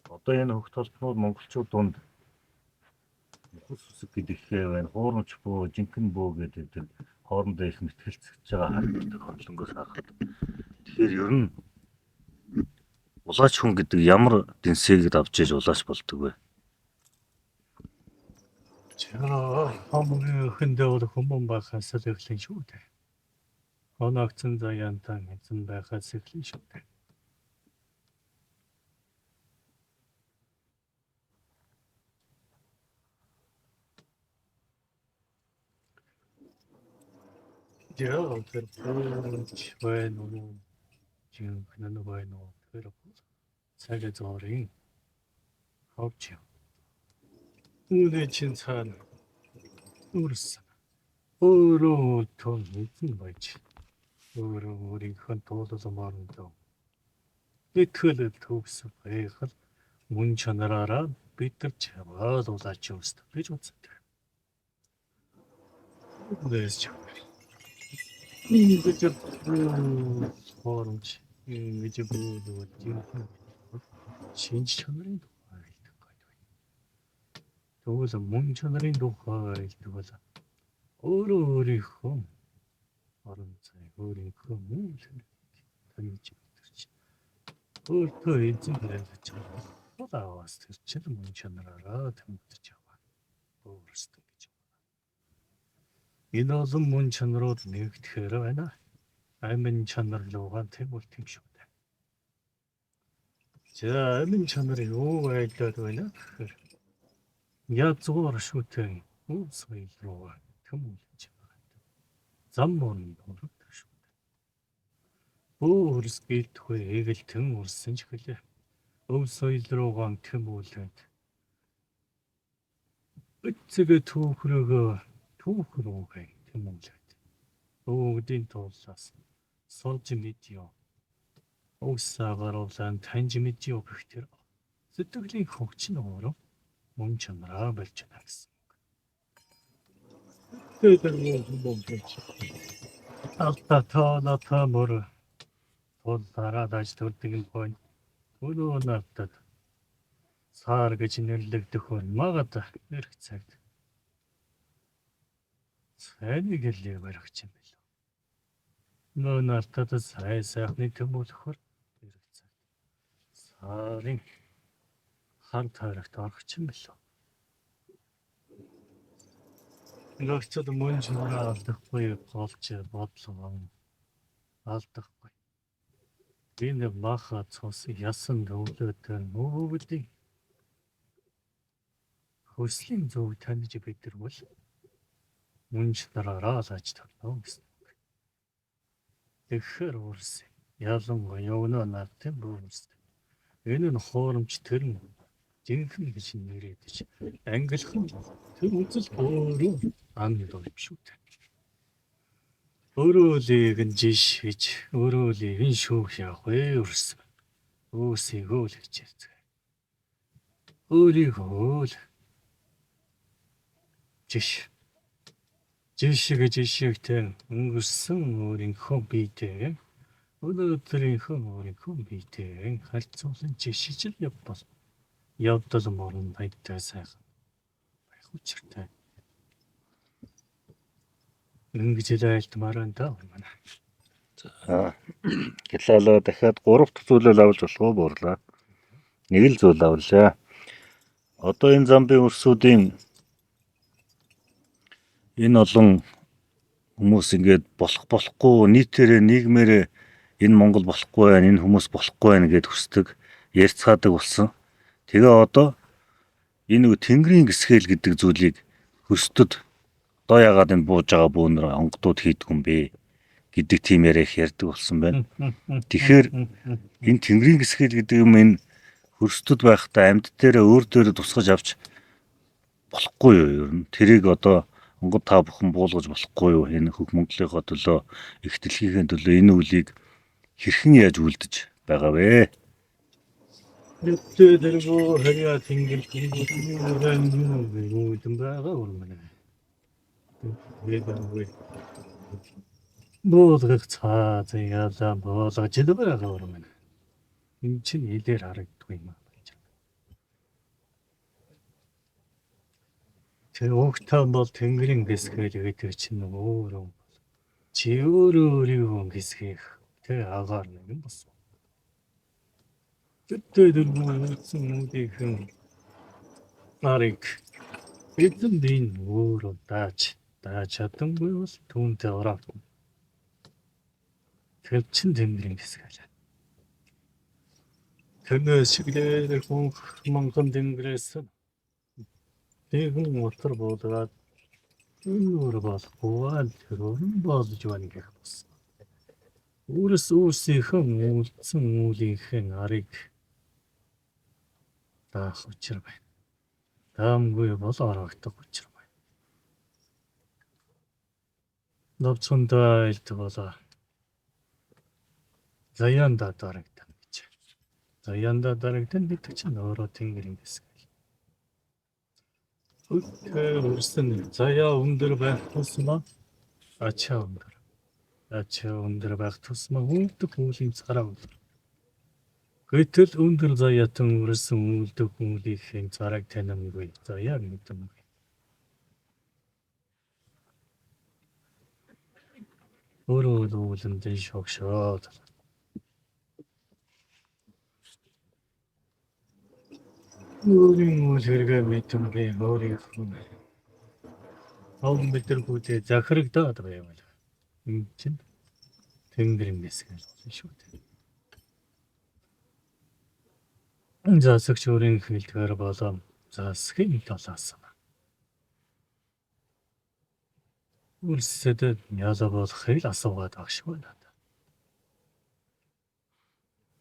одоо энэ хөх толбонууд монголчууд дунд мөхөс үсэг гэдэг ихээ байна. Хуурамч бөө, жинхэнэ бөө гэдэг хоорондоо их мэтгэлцэж байгаа харагддаг хонлонгоос харахад. Тэгэхээр ер нь улаач хүн гэдэг ямар дэнсийг давж ээж улаач болдог вэ? За хамгийн эхэндээ бол хүмүүн байхаас л эхлэн шүү дээ. Оногцон заяантан эзэн байхаас эхлэн шүү дээ. За тэр бууч байна уу? Жинхэнэ нь байна уу? Тэр бол цаг зуурын ховч юм. Үүний чин цаана үрсэн. Өөрөө тон эзэн байж өөрөө өөрийнхөө туулал морондоо итгэл төгс байхал мөн чанараараа бид нар чаваал улаач өстө гэж үздэг. Үүнээс ч ингэж хоромж ингэж бүүл жинхэнэ шинж чанарын тухай хэлдэг гэдэг. Тэгвэл мөн чанарын тухай хэлдэг бол өөрөө өөрийнхөө орон зай өөрийнхөө мөн таних мэдэрч өөртөө эзэн байж чадах бол аваас тэр чинь мөн чанараараа тэмдэгдэж яваа. Өөрөөсөө гэж байна. Энэ олон мөн чанарууд нэгдэхээр байна. Амин чанар руугаа тэгвэл тийм шүү дээ. За амин чанар юу байлаад байна гэхээр язгуур шүтэн өв соёл руугаа тэмүүлж байгаа. Зам мөрөн дурдаг шүү дээ. Өөрс гэлтгүй эгэлтэн урсан ч гэлээ. Өв соёл руугаа тэмүүлээд эцэгэ түүхрөөгөө түүх рүүгээ тэмүүлээд өвгдийн туулаас сурж мэдё. Угсаагаар улаан таньж мэдё гэх тэр сэтгэлийн хөгж нь өөрөө мөн чанараа болж байна гэсэн үг. Тэгээд юм болж. Алта тоолото мөр туллаараа даж төрдөг юм байна. Өнөө надад саар гэж нэрлэгдэх хүн магад ирэх цагт сайныг хэлээ барих юм билүү. Нөө надад сай сайхны төмөлөхөр ирэх цагт сарын хар тойрогт орох юм билүү. Нөхцөл мөн чанараа алдахгүй голж бодлого алдахгүй. Энэ маха цус ясан өвлөд өвдийн хөслийн зөв таних бидэрвэл мөн чанараараа л аж торлоо гэсэн үг. Тэгэхээр үрс ялангуяа өгнөө нартын бүрс. Энэ нь хуурамч тэр нь жинхэнэ гэж нэрээдэж ангилах нь тэр үзэл өөрөө ан юм шүү дээ. Өөрөө л ийг нь жиш хийж, өөрөө л ийг нь шүүх явах вэ үрс. Өөсийгөө л гэж ярьцгаа. Өөрийгөө л жиш. Жишг жишгтэй өнгөрсөн өөрийнхөө биетэй өнөөдрийнхөө өөрийнхөө биетэй харьцуулан жишиж л явбал явдал морон баяртай сайхан байх учиртай. Ингэж л айлтмаар байна да манай. За. Гэлээлээ дахиад 3 дахь зүйлээ авч болох уу буурлаа. Нэг л зүйл авлаа. Одоо энэ замбын өрсүүдийн энэ олон хүмүүс ингээд болох болохгүй нийтээрээ нийгмээрээ энэ Монгол болохгүй байна, энэ хүмүүс болохгүй байна гэд хүсдэг, ярьцгаадаг болсон. Тэгээ одоо энэ нөгөө тэнгэрийн гисгэл гэдэг зүйлийг хөрсдөд одоо яагаад энэ бууж байгаа бөөнөр онгодууд хийдэг юм бэ гэдэг тийм яриа их ярьдаг болсон байна. Тэгэхээр энэ тэнгэрийн гисгэл гэдэг юм энэ хөрсдөд байхдаа амьд дээрээ өөр дээрээ тусгаж авч болохгүй юу ер нь. Тэрийг одоо онгод та бүхэн буулгаж болохгүй юу? Энэ хөх Монголынхоо төлөө, их дэлхийнхээ төлөө энэ үлийг хэрхэн яаж үлдэж байгаа вэ? Тэвтэ дэргүү харьяа тэнгэр тэнгэр байгаа урмана. Буулгах цаа заяалаа буулгаж л байгаа урмана. Энэ чинь илээр харагддаг юм аа. Тэр угтаан бол тэнгэрийн гисгэл гэдэг чинь өөрөө чи өөрөө өөрийгөө гисгэх тэр агаар нэгэн бос. Тэдээ дэргүү үлдсэн нүдийнхэн нарыг эзэн бийн өөрөө дааж дааж чадангүй бол түүнтэй ороо. Тэр чин тэнгэрийн гисгэл. Тэрнээс шиглээр хүн монхон тэнгэрээс нэгэн утар буулгаад өөр болохгүй тэр өрн болж байна гэх бас. Өөрөөс өөрсдийнхөө үлдсэн үүлийнхээ нарыг даах учир байна. Даамгүй бол ороогдох учир байна. Ловцондоо илдэг болоо. Заяанда дарагдан гэж. Заяанда дарагдан гэдэг чинь өөрөө тэнгэрийн хэсэг. Өтөр өрсөн заяа өндөр байх тусмаа ачаа өндөр. Ачаа өндөр байх тусмаа үлдэх үүлийн цараа өндөр. Гэтэл өндөр заяатан өрсөн үлдэх үүлийнхээ царааг танингүй заяа мэдэмгүй. Өөрөө л үүлэндээ шогшоод. Өөрийн үйл хэрэгээ мэдэмгүй өөрийнх нь ов мэдрэгүүдээ захирагдаад байвал энэ чинь тэнгэрийн хэсэг л шүү дээ. Засагч өөрийн хэлдгээр болон засгийн талаас нь үлсэд ялаа болохыг л асуугаад баг шиг байна.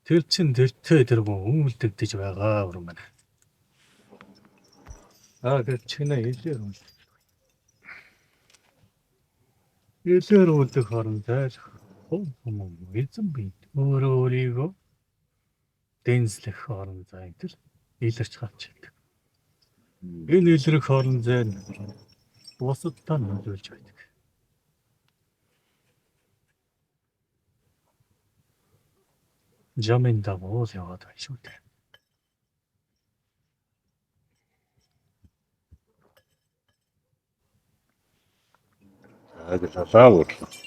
Тэр чин тэртээ тэр мөн үйлдэгдэж байгаа юм байна. Аа тэр чинээ илээр үлдэх. Илээр үлдэх орон зайлах хүмүүс эзэн бид өөрөө өөрийгөө дэнслэх орон зай төр илэрч гарч ирдэг. Энэ илрэх орон зай нь бусадтай нөлөөлж байдаг. Жамын дагуу л яваад байна шүү дээ. За гэлээ буурлаа.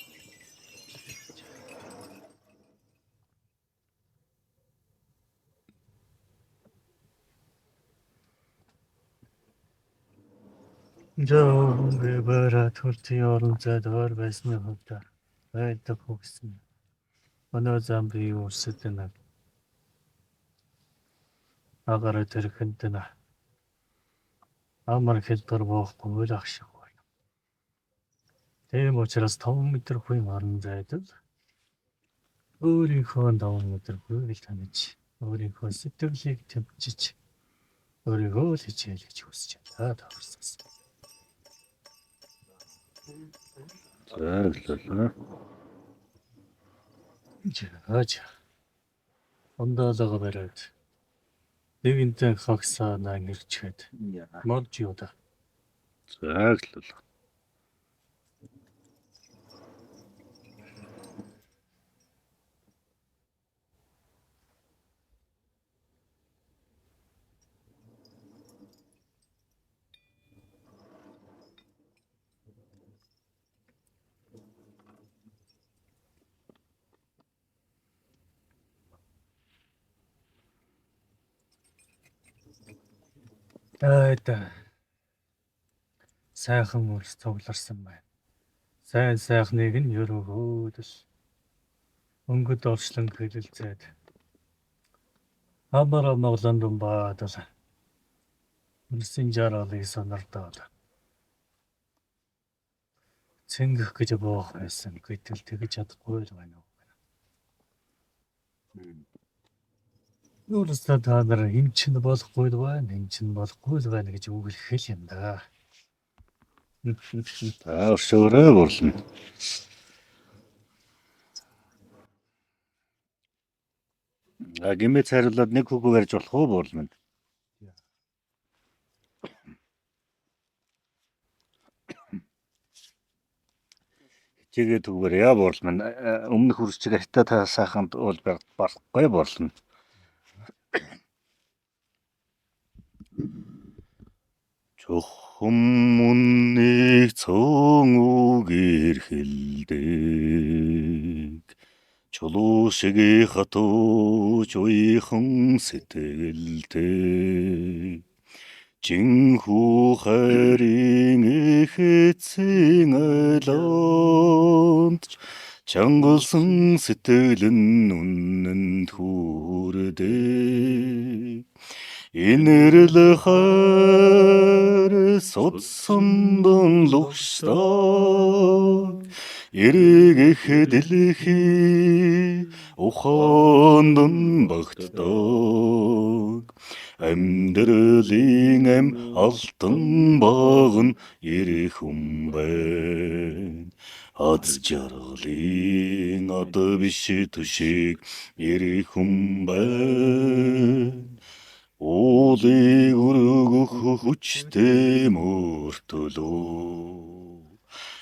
Жоо төртийн орон зайд ойр байсны хувьд байдаг хөгсөн. Өнөө зам би өрсөд нь агаар тэрхэнд нь амар хэлбэр боохгүй л ах шиг байна. Тийм учраас 5 метр хувийн орон зайд л өөрийнхөө 5 метр хувийг таних, өөрийнхөө сэтгэлийг тэмчиж, өөрийгөө л хичээлж хүсэж байна. Таварсаас. За гэлээ. Жаач. Ондаалга бариад нэгэнтээ хагсаа нангирчээд морж юуда. За гэлээ. Дайда. Сайхан үрс цугларсан байна. Сайн сайхныг нь өрөөгөөд л өнгөд орчлон хэлэлцээд амар амгалан баадал үрсийн жаргалыг сонирдоод цэнгэх гэж буух байсан, гэтэл тэгж чадахгүй л байна уу. Өөрөөсөө та нар энэ чинь болохгүй л байна, энэ чинь болохгүй л байна гэж үгэлэх л юм да. Та өршөөрэй, Бурлан. А гимээ цайруулаад нэг хүүг барьж болох уу, Бурлан? Хичээгээ түгээрээ, Бурлан. Өмнөх үрсчиг хятад та сайханд уул барахгүй, Бурлан. Чухам үннийг цөөн үгээр хэлдэг. Чулуу шиг хатууч уйхан сэтгэлтэй. Жинхүү хайрын эхэцэн ойлонд ч чангалсан сэтгэл нь үнэнд хүрдэг. Инэрл хайр судсан дунлугшдаг. Эргэх дэлхий ухаанд нь багтдаг. Амьдралын ам алтан баг нь ирэх хүн байна. Аз жаргалын ад биш төшиг ирэх хүн байна. Уулыг өргөх хүчтэй мөртөлөө.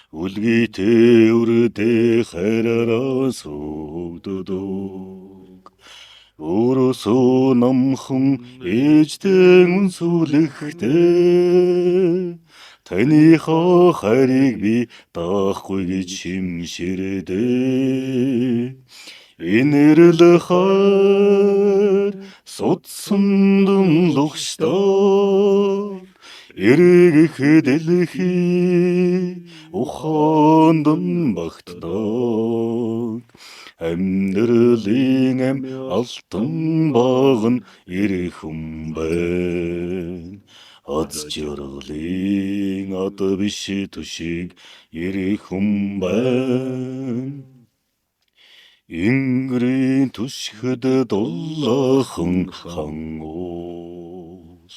Үлгийтэй үрдээ хайраараа сүгддөг. Өөрөөсөө номхон ээжтэй үнсүүлэхтэй. Таныхаа хайрыг би даахгүй гэж шимширдэг. Инэрл хайр судсан дунлугшдаг. Эргэх дэлхий ухаанд нь багтдаг. Амьдралын ам алтан баг нь ирэх хүн байна. Аз жаргалын ад биш төшиг ирэх хүн байна. Ингрийн түшхэд дулаахан хан уул.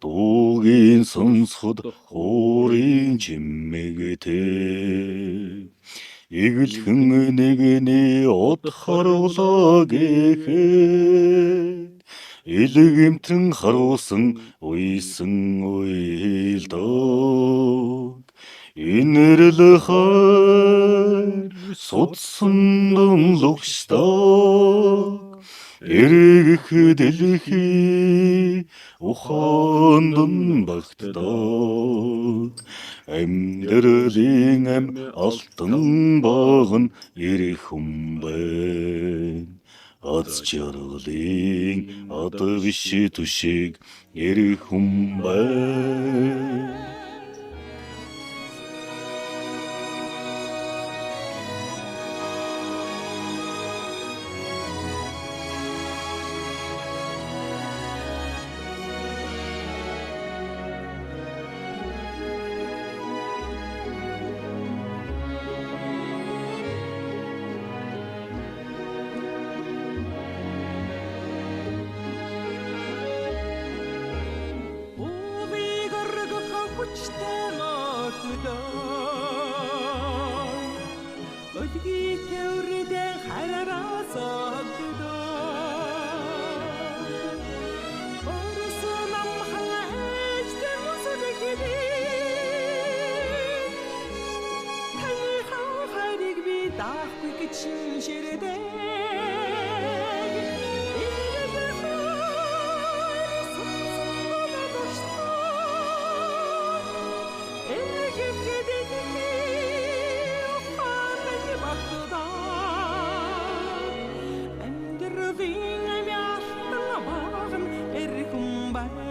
Дуугийн сонсоход хуурын чимэгтэй. Эгэлхэн нэгний од харуулаа гэхэд элэг эмтрэн харуулсан уйсан уйлдаг. Инэрл хайр судсан дунлугшдаг. Эргэх дэлхий ухаанд нь багтдаг. Амьдралын ам алтан баг нь ирэх хүн байна. Аз жаргалын ад биш төшиг ирэх хүн байна. Уулыг өргөх хүчтэй мөртлөө Өлгийтэй үрдээ хараараа согддог. Өөрөөсөө намхан ээжтэй мөсөлгөдий. Таныхаа хайрыг би даахгүй гэж ширдэг. Инэрл хайр судсан дунлугшдаг. Эргэх дэлхий ухаанд нь багтдаг. Амьдралын ам алтан баг нь ирэх хүн байна.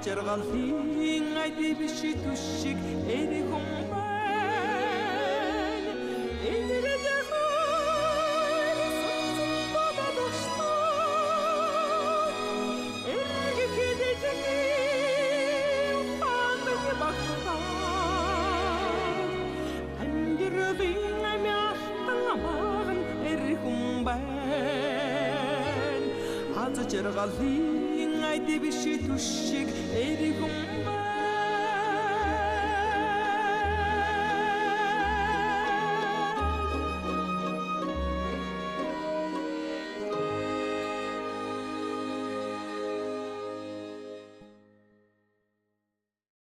Жаргалын айди биш түшиг эр хүн байна. Эдгээр хойр сунцсан болоод багштаа. Эргэхэд эзэний пандаг багтаа. Амьдралын амиалтан амаагн эр хүн байна. Аз жаргалын айди биш түшиг эр хүн